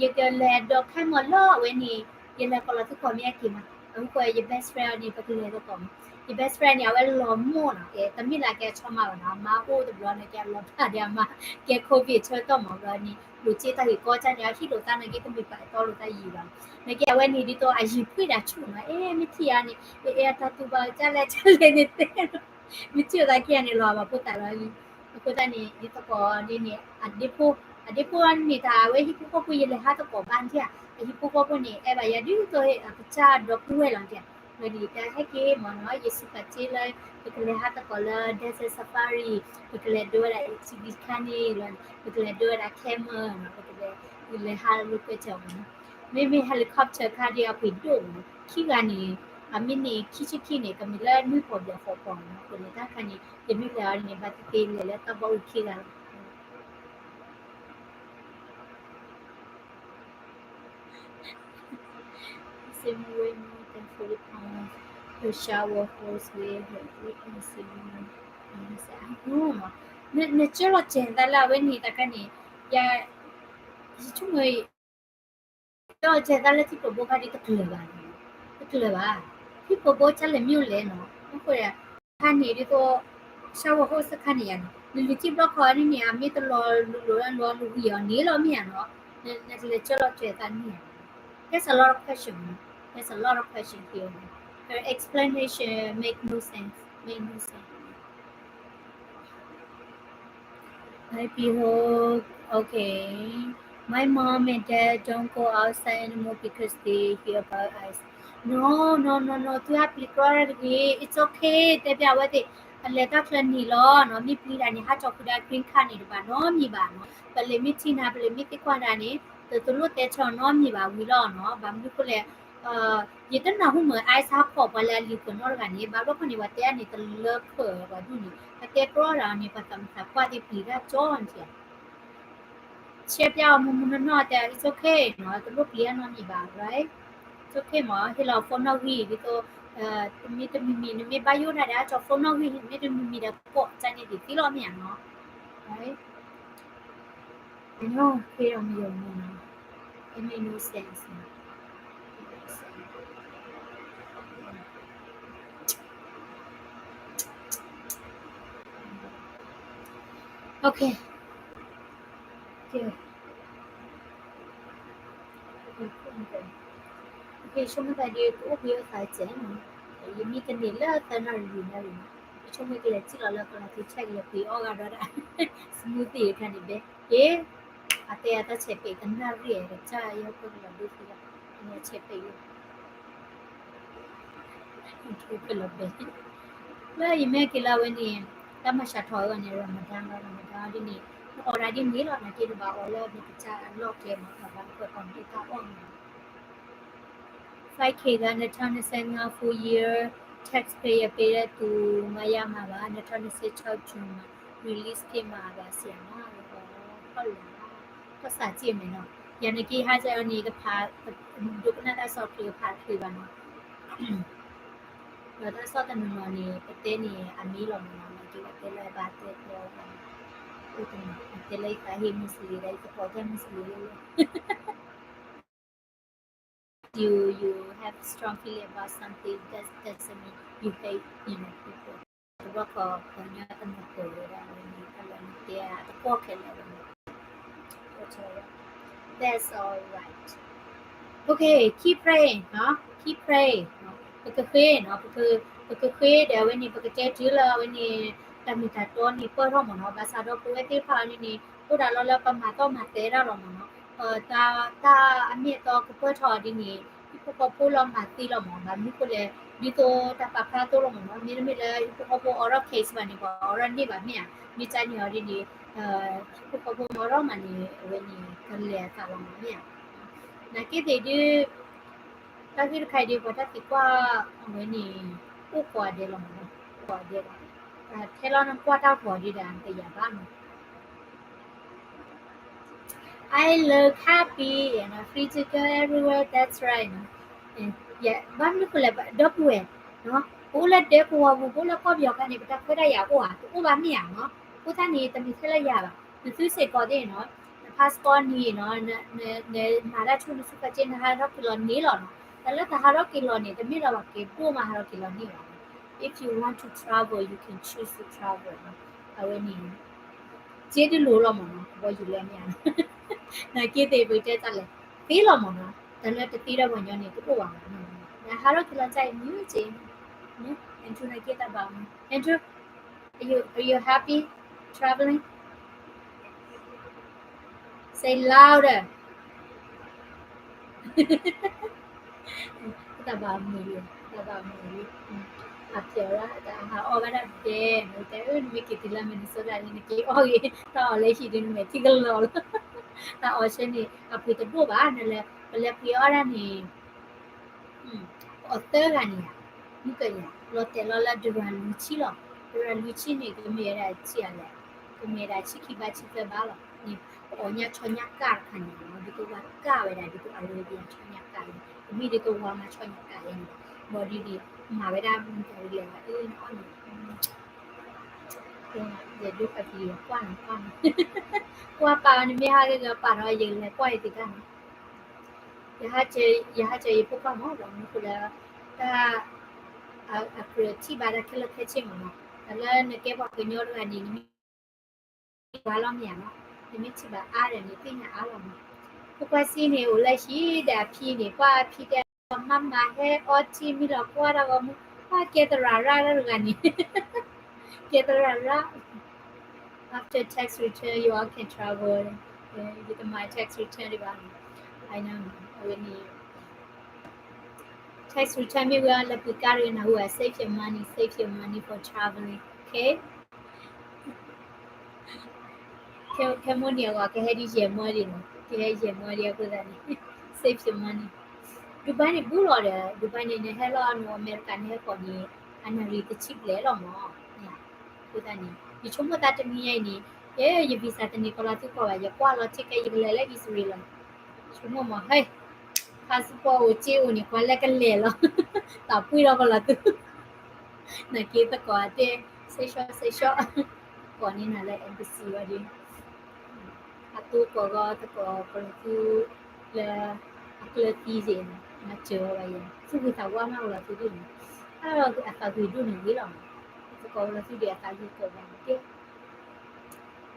ယကလဲၤဒီး camel လီၤ အဝဲန့ၣ် ယလဲၤကီၤလီၤသူကီၢ်မ့ၢ်အက့ၤမး, အဃိယ best friend န့ၣ် ပကလဲၤသကိးမး, ယ best friend န့ၣ် အဝဲလီၤမိၢ်နီၤ, ကဲ တမ့ၢ်လၢကဲဆီမးဘၣ်နီၤ, အမါအိၣ်တဘျီန့ၣ် ကဲအလီၤဖးဒီးအမါ ကဲ covid ဆၢကတီၢ်မးဘျီန့ၣ် လိာ်က့တၢ်ဂ့ၢ်ကီကၢ်န့ၣ် အဟံၣ်လိာ်သးနာ်က့ တမ့ၢ်ပာ်တီလိာ်သးယံာ်ဘၣ်, နာ်က့အဝဲန့ၣ် ဒ်သိးအယံာ်ဖှံတၢ်ဆူၣ်နီၤ, အဲ မ့ၢ်ထံၣ်ယၤန့ၣ် အဲ အဲ တၢ်တူၢ်ဘၣ်ကၢ်လဲၣ်ကၢ်လဲၣ်န့ၣ်တဲ မ့ၢ်ထံၣ်အသးခံဂၤန့ၣ်လီၤဘၣ်ဖိသၣ်လီၤလံ, အဃိသတးန့ၣ် ယသကိးန့ၣ်န့ၣ် အဒ့ဖိ, အဒ့ဖိန့ၣ်တၢ်အဝဲဟံၣ်ဖိဃီဖိယလဲၤဟးသကိးဘၣ်ဒၣ်, အဟံၣ်ဖိဃီဖိန့ၣ် အဲၣ်ဘၣ်ယၤဒ်သိးအကစၢ်ဒီပုၢ်ဝဲၢ်လီၤဒၣ်, ဝဲဒၣ်တၢ်ဟဲက့ၤမ့ၢ်နီၤ ယစူးကးက့လၢ ပကလဲၤဟးသကိးလၢ Desert Safari, ပကလဲၤဒိဝဲဒၣ် ATV တခါန့ၣ်လီၤ, ပကလဲၤဒိဝဲဒၣ် camel နီၤ, ပကလဲၤ ပကလဲၤဟးလၢကွဲးထၢၣ်မ့ၢ်နီၤ, မ့မ့ၢ် helicopter ခါဒီးအပှ့ၤဒိၣ်မ့ၢ်နီၤ, ခံဂၤန့ၣ် အမ့ၢ်န့ၣ်ခံဆံခံန့ၣ် ကမ့ၢ်လၢနွံဖီၣ်ဘျဲၣ်ဃိးဖီၣ်မ့ၢ်နီၤ, အဃိန့ၣ်တၢ်ခါန့ၣ် ယမ့ၢ်လဲၤအီၤန့ၣ် ဘၣ်သ့ၣ်သ့ၣ်လဲၤလၢတၢ်ဘီအူခံဂၤလီၤ. Same way, more than forty pounds. Her shower hose weigh her weight and same. နကၢလီၤစဲၤသးလၢအဝဲန့ၣ်တခါန့ၣ်, ယ, ယဆိကမိၣ် ကၢလီၤစဲၤသးလၢထံဖိဘိခါဒ်တကျၢၤဘၣ်, တကျၢၤဘၣ်, ထံဖိဘိကလဲၣ်မ့ၢ်အိၣ်လဲၣ်နီၤ, အဃိ ခါန့ၣ်ဒ်သိး shower hose ခါန့ၣ်ယၤန့ၣ် နလုၢ်ထံဘျီခီန့ၣ်န့ၣ် အမ့ၢ်တလီၤလူၤလိာ်လီၤလူၤဝံၤအီၤန့ၣ်လီၤမ့ၢ်ဧါနီၤ, နကလဲၤကၢလီၤစဲၤသးန့ၣ်ဧါ. That's a lot of question, there's a lot of question here. Her explanation make no sense, make no sense. I behold, okay. My mom and dad don't go outside anymore because they hear about us. No, no, no, no. သုဟဲပျံၤကြီတဂ့ၤ. It's okay. တဲပျးဝဲသ့ၣ်, အလဲၤတၢ်ချၢန့ၣ်လီၤနီၤ. မ့ၢ်ပျံၤတၢ်န့ၣ် ဟးထီၣ်ဃုာ်ဒီး green card န့ၣ်တဘၣ်နီတမံၤဘၣ်နီၤ. ပလဲၤမ့ၢ်ထံၣ်နၤ ပလဲၤမ့ၢ်သံကွၢ်နၤန့ၣ် တလိၣ်တဲဆၢနီတမံၤဘၣ်ဝံၤလီၤနီၤ. ဘၣ်မနုၤဃိလဲၣ်, ယတနၢ်ဟူမ့ၢ် ICE ဟးဖီၣ်ပှၤလၢအလံၤခိၣ်နီတဂၤန့ၣ်, ဘၣ်ဘျီခီန့ၣ် ပှၤတဲန့ၣ်တလၢခၢၣ်ပှၤဒူၣ်န့ၣ်, ပတဲကြီတၢ်န့ၣ် ပှၤသးမုာ်သးပှၢ်သ့ၣ်ပျံၤတၢ်ကၠီနထံၣ်ဧါ. ဆဲးပျးအီၤမုၢ်မုၢ်နီၢ်နီၢ်တဲ it's okay နီၤ, တလိၣ်ပျံၤတၢ်နီတမံၤဘၣ်, right? It's okay မ့ၢ် ဟ့ၣ်လီၤ phone နီၣ်ဂံၢ် ဒ်သိး မ့တမံၤမံၤ နမ့ၢ်ဘၣ်ယိၣ်တၢ်ဒီး ဟးထီၣ် phone နီၣ်ဂံၢ် မ့တမံၤမံၤဒီး ကိးကန့ၣ်ဒ်သိးလီၤမ့ၢ်ဧါနီၤ, right? အနီၢ် ဃ့ဒီးမယီၤမ့ၢ်နီၤ, it make no sense. Okay. Okay. Okay, ဆိကမိၣ်သးဒ် ကအိၣ်ဘှံးအိၣ်သါစဲးနီၤ, ယမ့ၢ်ကန့ၢ်လၢသၢနၣ်ရံၣ်လွံၢ်နၣ်ရံၣ်နီၤ, ယဆိကမိၣ်ကလဲၤစံၣ်လီၤလၢကလၤက့ၤ check လဲၤပှ့ၤအီၣ်ဂၤဒီးဒၣ် smoothie အခါန့ၣ်ဘဲ, က့ၤ အတဲအတၢ်ဆဲးပဲာ်တနၣ်ရံၣ် ကစၢ်ယဲၢ်ပၢၢ်ကလီၤဒိသံလီၤ, ဆဲးပဲာ်လီၤ ပလီၤဘဲ, လၢယမ့ၢ်က့ၤလၢအဝဲန့ၣ် တၢ်မၤစှၤထီၣ်အဂီၢ်န့ၣ် Ramadan လီၤ, Ramadan ဒ်န့ၣ် နအီၣ်ဒၣ်ဒ်န့ၣ်လီၤ, နက့ၤတဘၣ်အီၣ်လၢနကစၢ်အလီၢ်ကျဲမး, ဘၣ်မနုၤဃိ ပှၤမ့ၢ်တၢ်အီၣ်န့ၣ် five K က နှစ်ထောင်နှစ်ဆယ့်ငါး full year taxpayer ပေးတဲ့သူ မရမှာပါ, နှစ်ထောင်နှစ်ဆယ့်ခြောက် June မှာ release ဖြစ်မှာပါဆရာမ, ဟီၣ်လီၤ, တၢ်စးစ့ၢ်မဲာ်နီၤ, ယၤနက့ၤဟးစၢၤအီၤန့ၣ် တဖး, ဒိကနၣ်တၢ်ဆီၣ်ချ့ဖးချ့ဘၣ်နီၤ, ဒီးတၢ်ဆီၣ်တနီၤနီၤန့ၣ် ပတဲန့ၣ် အမ့ၢ်လီၤမးနီၤ, နက့ၤဝဲတဲလၢဘၣ်တဲကျီ, အိၣ်တနီၤ တဲလၢယသးဟ့ Muslim ဒီး ယသကိးတၢ် Muslim လၢ you, you have strong feeling about something, that doesn't mean you hate, you know, people. တဘျီခီ ပှၤကညီတနီၤကိးဝဲဒၣ်ဝဲန့ၣ် တၢ်လၢနတဲအတကွီၢ်ခဲလၢာ်ဝဲန့ၣ်, that's all right. Okay, keep praying, နီၤ, keep praying. ပကဃ့နီၤ, ပကဃ့ဒီးအဝဲန့ၣ် ပကတဲတုၤလၢအဝဲန့ၣ် တၢ်မ့ၢ်တၢ်တီန့ၣ်ပၢၢ်ထီၣ်မးနီၤ, ဘၣ်ဆၣ်ဒီးပဝဲသ့ၣ်တဖၣ်အံၤန့ၣ် အိၣ်ဒၣ်လီၤလၢပမၤသီၣ်မၤသဲဒၣ်လီၤမးနီၤ, တၢ်အမ့ၢ်အတီကပၢၢ်ထီၣ်ဒ်န့ၣ် ဟံၣ်ဖိဃီဖိလီၤမၤသ့လီၤမး, ဘၣ်မနုၤဃိလဲၣ်, ဒ်သိးတၢ်ပာ်ဖျါသိလီၤမးနီၤ, မ့တမ့ၢ်လၢဟံၣ်ဖိဃီဖိအိးထီၣ် case ဘၣ်န့ၣ် ပှၤအိးထီၣ်န့ၢ်ဘၣ်မ့ၢ်ဧါ, မ့ၢ်ကန့ၣ်အီၤဒ်န့ၣ် ဟံၣ်ဖိဃီဖိမ့ၢ်အိးထီၣ်မးန့ၣ် အဝဲန့ၣ် ကလဲၤအသးလီၤမးမ့ၢ်ဧါ, နာ်က့သ့ၣ်ဒုး တၢ်ဂ့ၢ်တခါအံၤဒ် ပှၤတၢ်သံကွၢ်အဝဲန့ၣ် အိၣ်ကိးဂၤဒဲးလီၤမး, အိၣ်ကိးဂၤဒဲးလီၤ, ထဲလီၤနကွၢ်တၢ်ဂီၤဒ်ဒီးတယာ်ဘၣ်နီၤ, I look happy and free to go everywhere, that's right နီၤ, ဘၣ်မနုၤဃိလဲၣ် ဒီပုၢ်ဝဲၢ်, ပအိၣ်လၢဒဲကဝီၤပူၤ ပအိၣ်လၢကီၢ်ပယီၤခါန့ၣ် ပတၢ်ခွဲးတၢ်ယာ်အိၣ်ဧါ, တအိၣ်ဘၣ်မ့ၢ်ဧါနီၤ, အဃိသတးန့ၣ် တမ့ၢ်ထဲလၢယၤဘၣ်, နသုစ့ၢ်ကီးသ့ၣ်နီၤ, န passport န့ၣ်နီၤ, နမၤတၢ်ဆူၣ်နဆူၣ်ခါက့ နဟးထီၣ်က့ၤလီၤန့ၣ်လီၤနီၤ, တၢ်လၢတဟးထီၣ်က့ၤလီၤန့ၣ် တမ့ၢ်လၢပှၤကဲဘိၣ်မးဟးထီၣ်က့ၤလီၤန့ၣ်ဘၣ်, if you want to travel, you can choose to travel နီၤ, အဝဲန့ၣ် စ့တလိၤလီၤမးနီၤ, ကဘီယူၤလၢမ့ၢ်ဧါ, နာ်က့သ့ၣ်ပတဲတၢ်လဲၣ်, သ့လီၤမးနီၤ, တၢ်လၢတသ့ဒီးပှၤညီန့ၣ် တအိၣ်ဘၣ်မးနီၤ, နဟးထီၣ်က့ၤလီၤကၢ်အံၤမ့ၢ်စ့, Andrew နာ်က့တၢ်ဘၣ်မး, Andrew, are you, are you happy traveling? Say louder. တၢ်ဘၣ်မုာ်လံ, တၢ်ဘၣ်မုာ်လံ, အပျီၢ်ဒၣ် တၢ်ဟးအီၣ်ဘၣ်ဒၣ်ဒဲ, တဲအၢ နမ့ၢ်က့ၤတုၤလၢ Minnesota န့ၣ် နက့ၤအီၣ်ဂ့ၤ, တၢ်အီၣ်လၢဟံၣ်ဒုး နမဲာ်ထံကလီၤလီၤ, တၢ်အီၣ်ဆၢန့ၣ် အပှ့ၤတဒိၣ်ဘၣ်, နလဲၤ ပလဲၤပှ့ၤအီၣ်ဒၣ်န့ၣ် ပအီၣ်သၢဂၤန့ၣ်ဧါ, မုၢ်ကယၤ လီၤတဲာ်လီၤလၢ dollar လွံၢ်ဆံလီၤ, dollar လွံၢ်ဆံန့ၣ် ကမ့ၢ်ဝဲဒၣ်ဆံးအါလဲၣ်, ကမ့ၢ်ဝဲဒၣ်ဆံခံဘးဆံသၢဘးလီၤ, န့ၣ် ပအီၣ်ညါဆီညါကၢ်တခါန့ၣ်လီၤ, ဒ်သိးဝဲကၢ်ဝဲဒၣ် ဒ်သိး Arabian ဆီညါကၢ်န့ၣ် တမ့ၢ်ဒ်သိးဝါမၤဆီညါကၢ်ယဲန့ၣ်, ဘၣ်ဒ်န့ၣ် မၤဝဲဒၣ်မုၢ်ကယၤလဲၣ်ဘၣ်, အၢ နအီၣ်န့ၣ် ယဒိးဖးကံၤ ကွၢ်နကွၢ်န ကွၢ်ပာ်အီၤ နမ့ၢ်ဟးဂ့ၤဂ့ၤပာ်ထီၣ် ယလဲၤကွၢ်ယသ့တၢ်န့ၣ်, ယဟးစၢၤ ယဟးစၢၤယဖိခွါမး ဒီးမနုၤဃိလၢ တၢ် အကြၢးထံၣ်ဘၣ်တၢ်ခဲလၢာ်ခဲဆ့မးနီၤ, တၢ်လၢနကဲပှၤကညီတဂၤန့ၣ် နမ့ၢ် ဘၣ်လီၤမ့ၢ်ဧါနီၤ, နမ့ၢ်ထံၣ်ဘၣ်အါဒီးန့ၣ် သ့ၣ်ညါအါလီၤမး, ဖိခွါစံန့ၣ် အိၣ်လၢဟံၣ်ဒီးအဖံန့ၣ် ကွၢ်အဖံတဲ မၤမၤဟဲအီထံမံလီၤ ကွၢ်တၢ်ဂီၤမူ ကွၢ်ကဲသရၣ်ရၣ်လၢတဂၤန့ၣ် ကဲသရၣ်ရၣ် After tax return, you all can travel. Yeah, ယတမၤ tax return ဒံးဘၣ်န့ၣ်, I know, အဝဲန့ၣ် tax return မ့ၢ်ဝဲလၢပှၤကါရ့နၤဟူဧါ, save your money, save your money for traveling, okay? ခဲမိၢ်န့ၣ်အဂီၢ် ကဟဲဒ်ယဲၢ်မီဒံးနီၤ, ကဟဲယဲၢ်မီဒံးအဃိသတးန့ၣ် save your money. Dubai န့ၣ်ဘူးလီၤဒီး Dubai န့ၣ် နဟဲလီၤနီၤ အမဲရကၤန့ၣ်ဟဲကီးန့ၣ် အနၣ်ရံၣ်တဆံဘျဲၣ်လီၤမး, အဃိသတးန့ၣ် ယဆိကမိၣ်သးတနံၤညါအံၤန့ၣ် ယဲ ယ visa တန့ၢ်ကီးလီၤသုကီၢ်ဘၣ် ယကွၢ်လီၤ ticket ယကလဲၤလၢ Israel လီၤ, ဆိကမိၣ်မး ဟဲ passport အိၣ်စ့အိၣ်န့ၣ် ကွၢ်လၢကလဲၤလီၤ, တၢ်ပှ့ၤဒီးကီးလီၤသု နာ်က့သကိးတဲ စဲးဆှီစဲးဆှီ ကိးန့ၢ်နၤလၢ embassy ဝဲဒၣ်, အတိကိးဂီၤသကိးကီးလီၤသု လၢ အကျၢၤသံစ့ၢ်န့ၣ် မၤစၢၤဝဲဘၣ်ယဲ သူၣ်ဂ့ၤသးဝါမးအိၣ်လီၤသုဒ်န့ၣ်, အသးဂ့ၤဒိၣ်န့ၣ်ဂ့ၤလီၤ, သကိးလီၤသုဒ်အသးဂ့ၤကိးဘၣ်န့ၣ်တဲ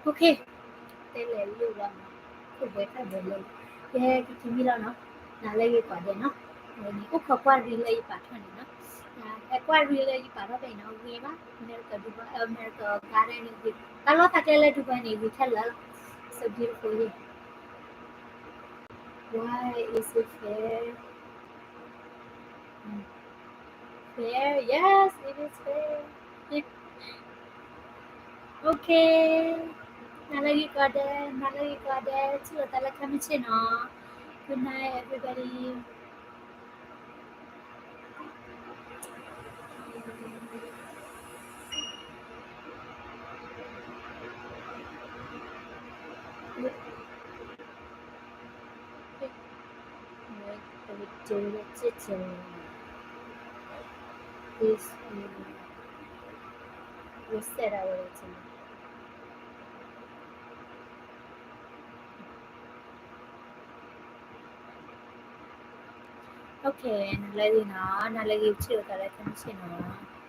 Okay, တဲလဲၤလိၣ်လီၤမး, ခိၣ်ဘှဲးတၢ်ဘှဲးလၢ ကဲကကံမံလီၤနီၤ, နၤလၢဂ့ၤကွၢ်ဒဲးနီၤ, ဝဲန့ၣ် အိၣ်ခိးကွၢ်ရံလၢယပာ်ထီၣ်န့ၣ်နီၤ, ဟဲကွၢ်ရံလၢယပာ်ထီၣ်ဖဲအံၤနီၤ ဂ့ၤမး, America Dubai, America Garden န့ၣ်ဂ့ၤ, တၢ်လီၢ်တၢ်ကျဲလၢ Dubai န့ၣ် ဂ့ၤခဲလၢာ်လီၤ, so beautiful here. Why is it fair? Fair, yes, it is fair. Okay, နၤလၢဂ့ၤကိးဂၤဒဲး, နၤလၢဂ့ၤကိးဂၤဒဲး, ထံၣ်လိာ်သးလၢခဲမုၢ်ဆ့ၣ်နီၤ, good night everybody. This, um, reset our routine. Okay, နၤလၢဂ့ၤနီၤ, နၤလၢဂ့ၤ ထံၣ်လိာ်သးလၢခဲမုၢ်ဆ့ၣ်နီၤ.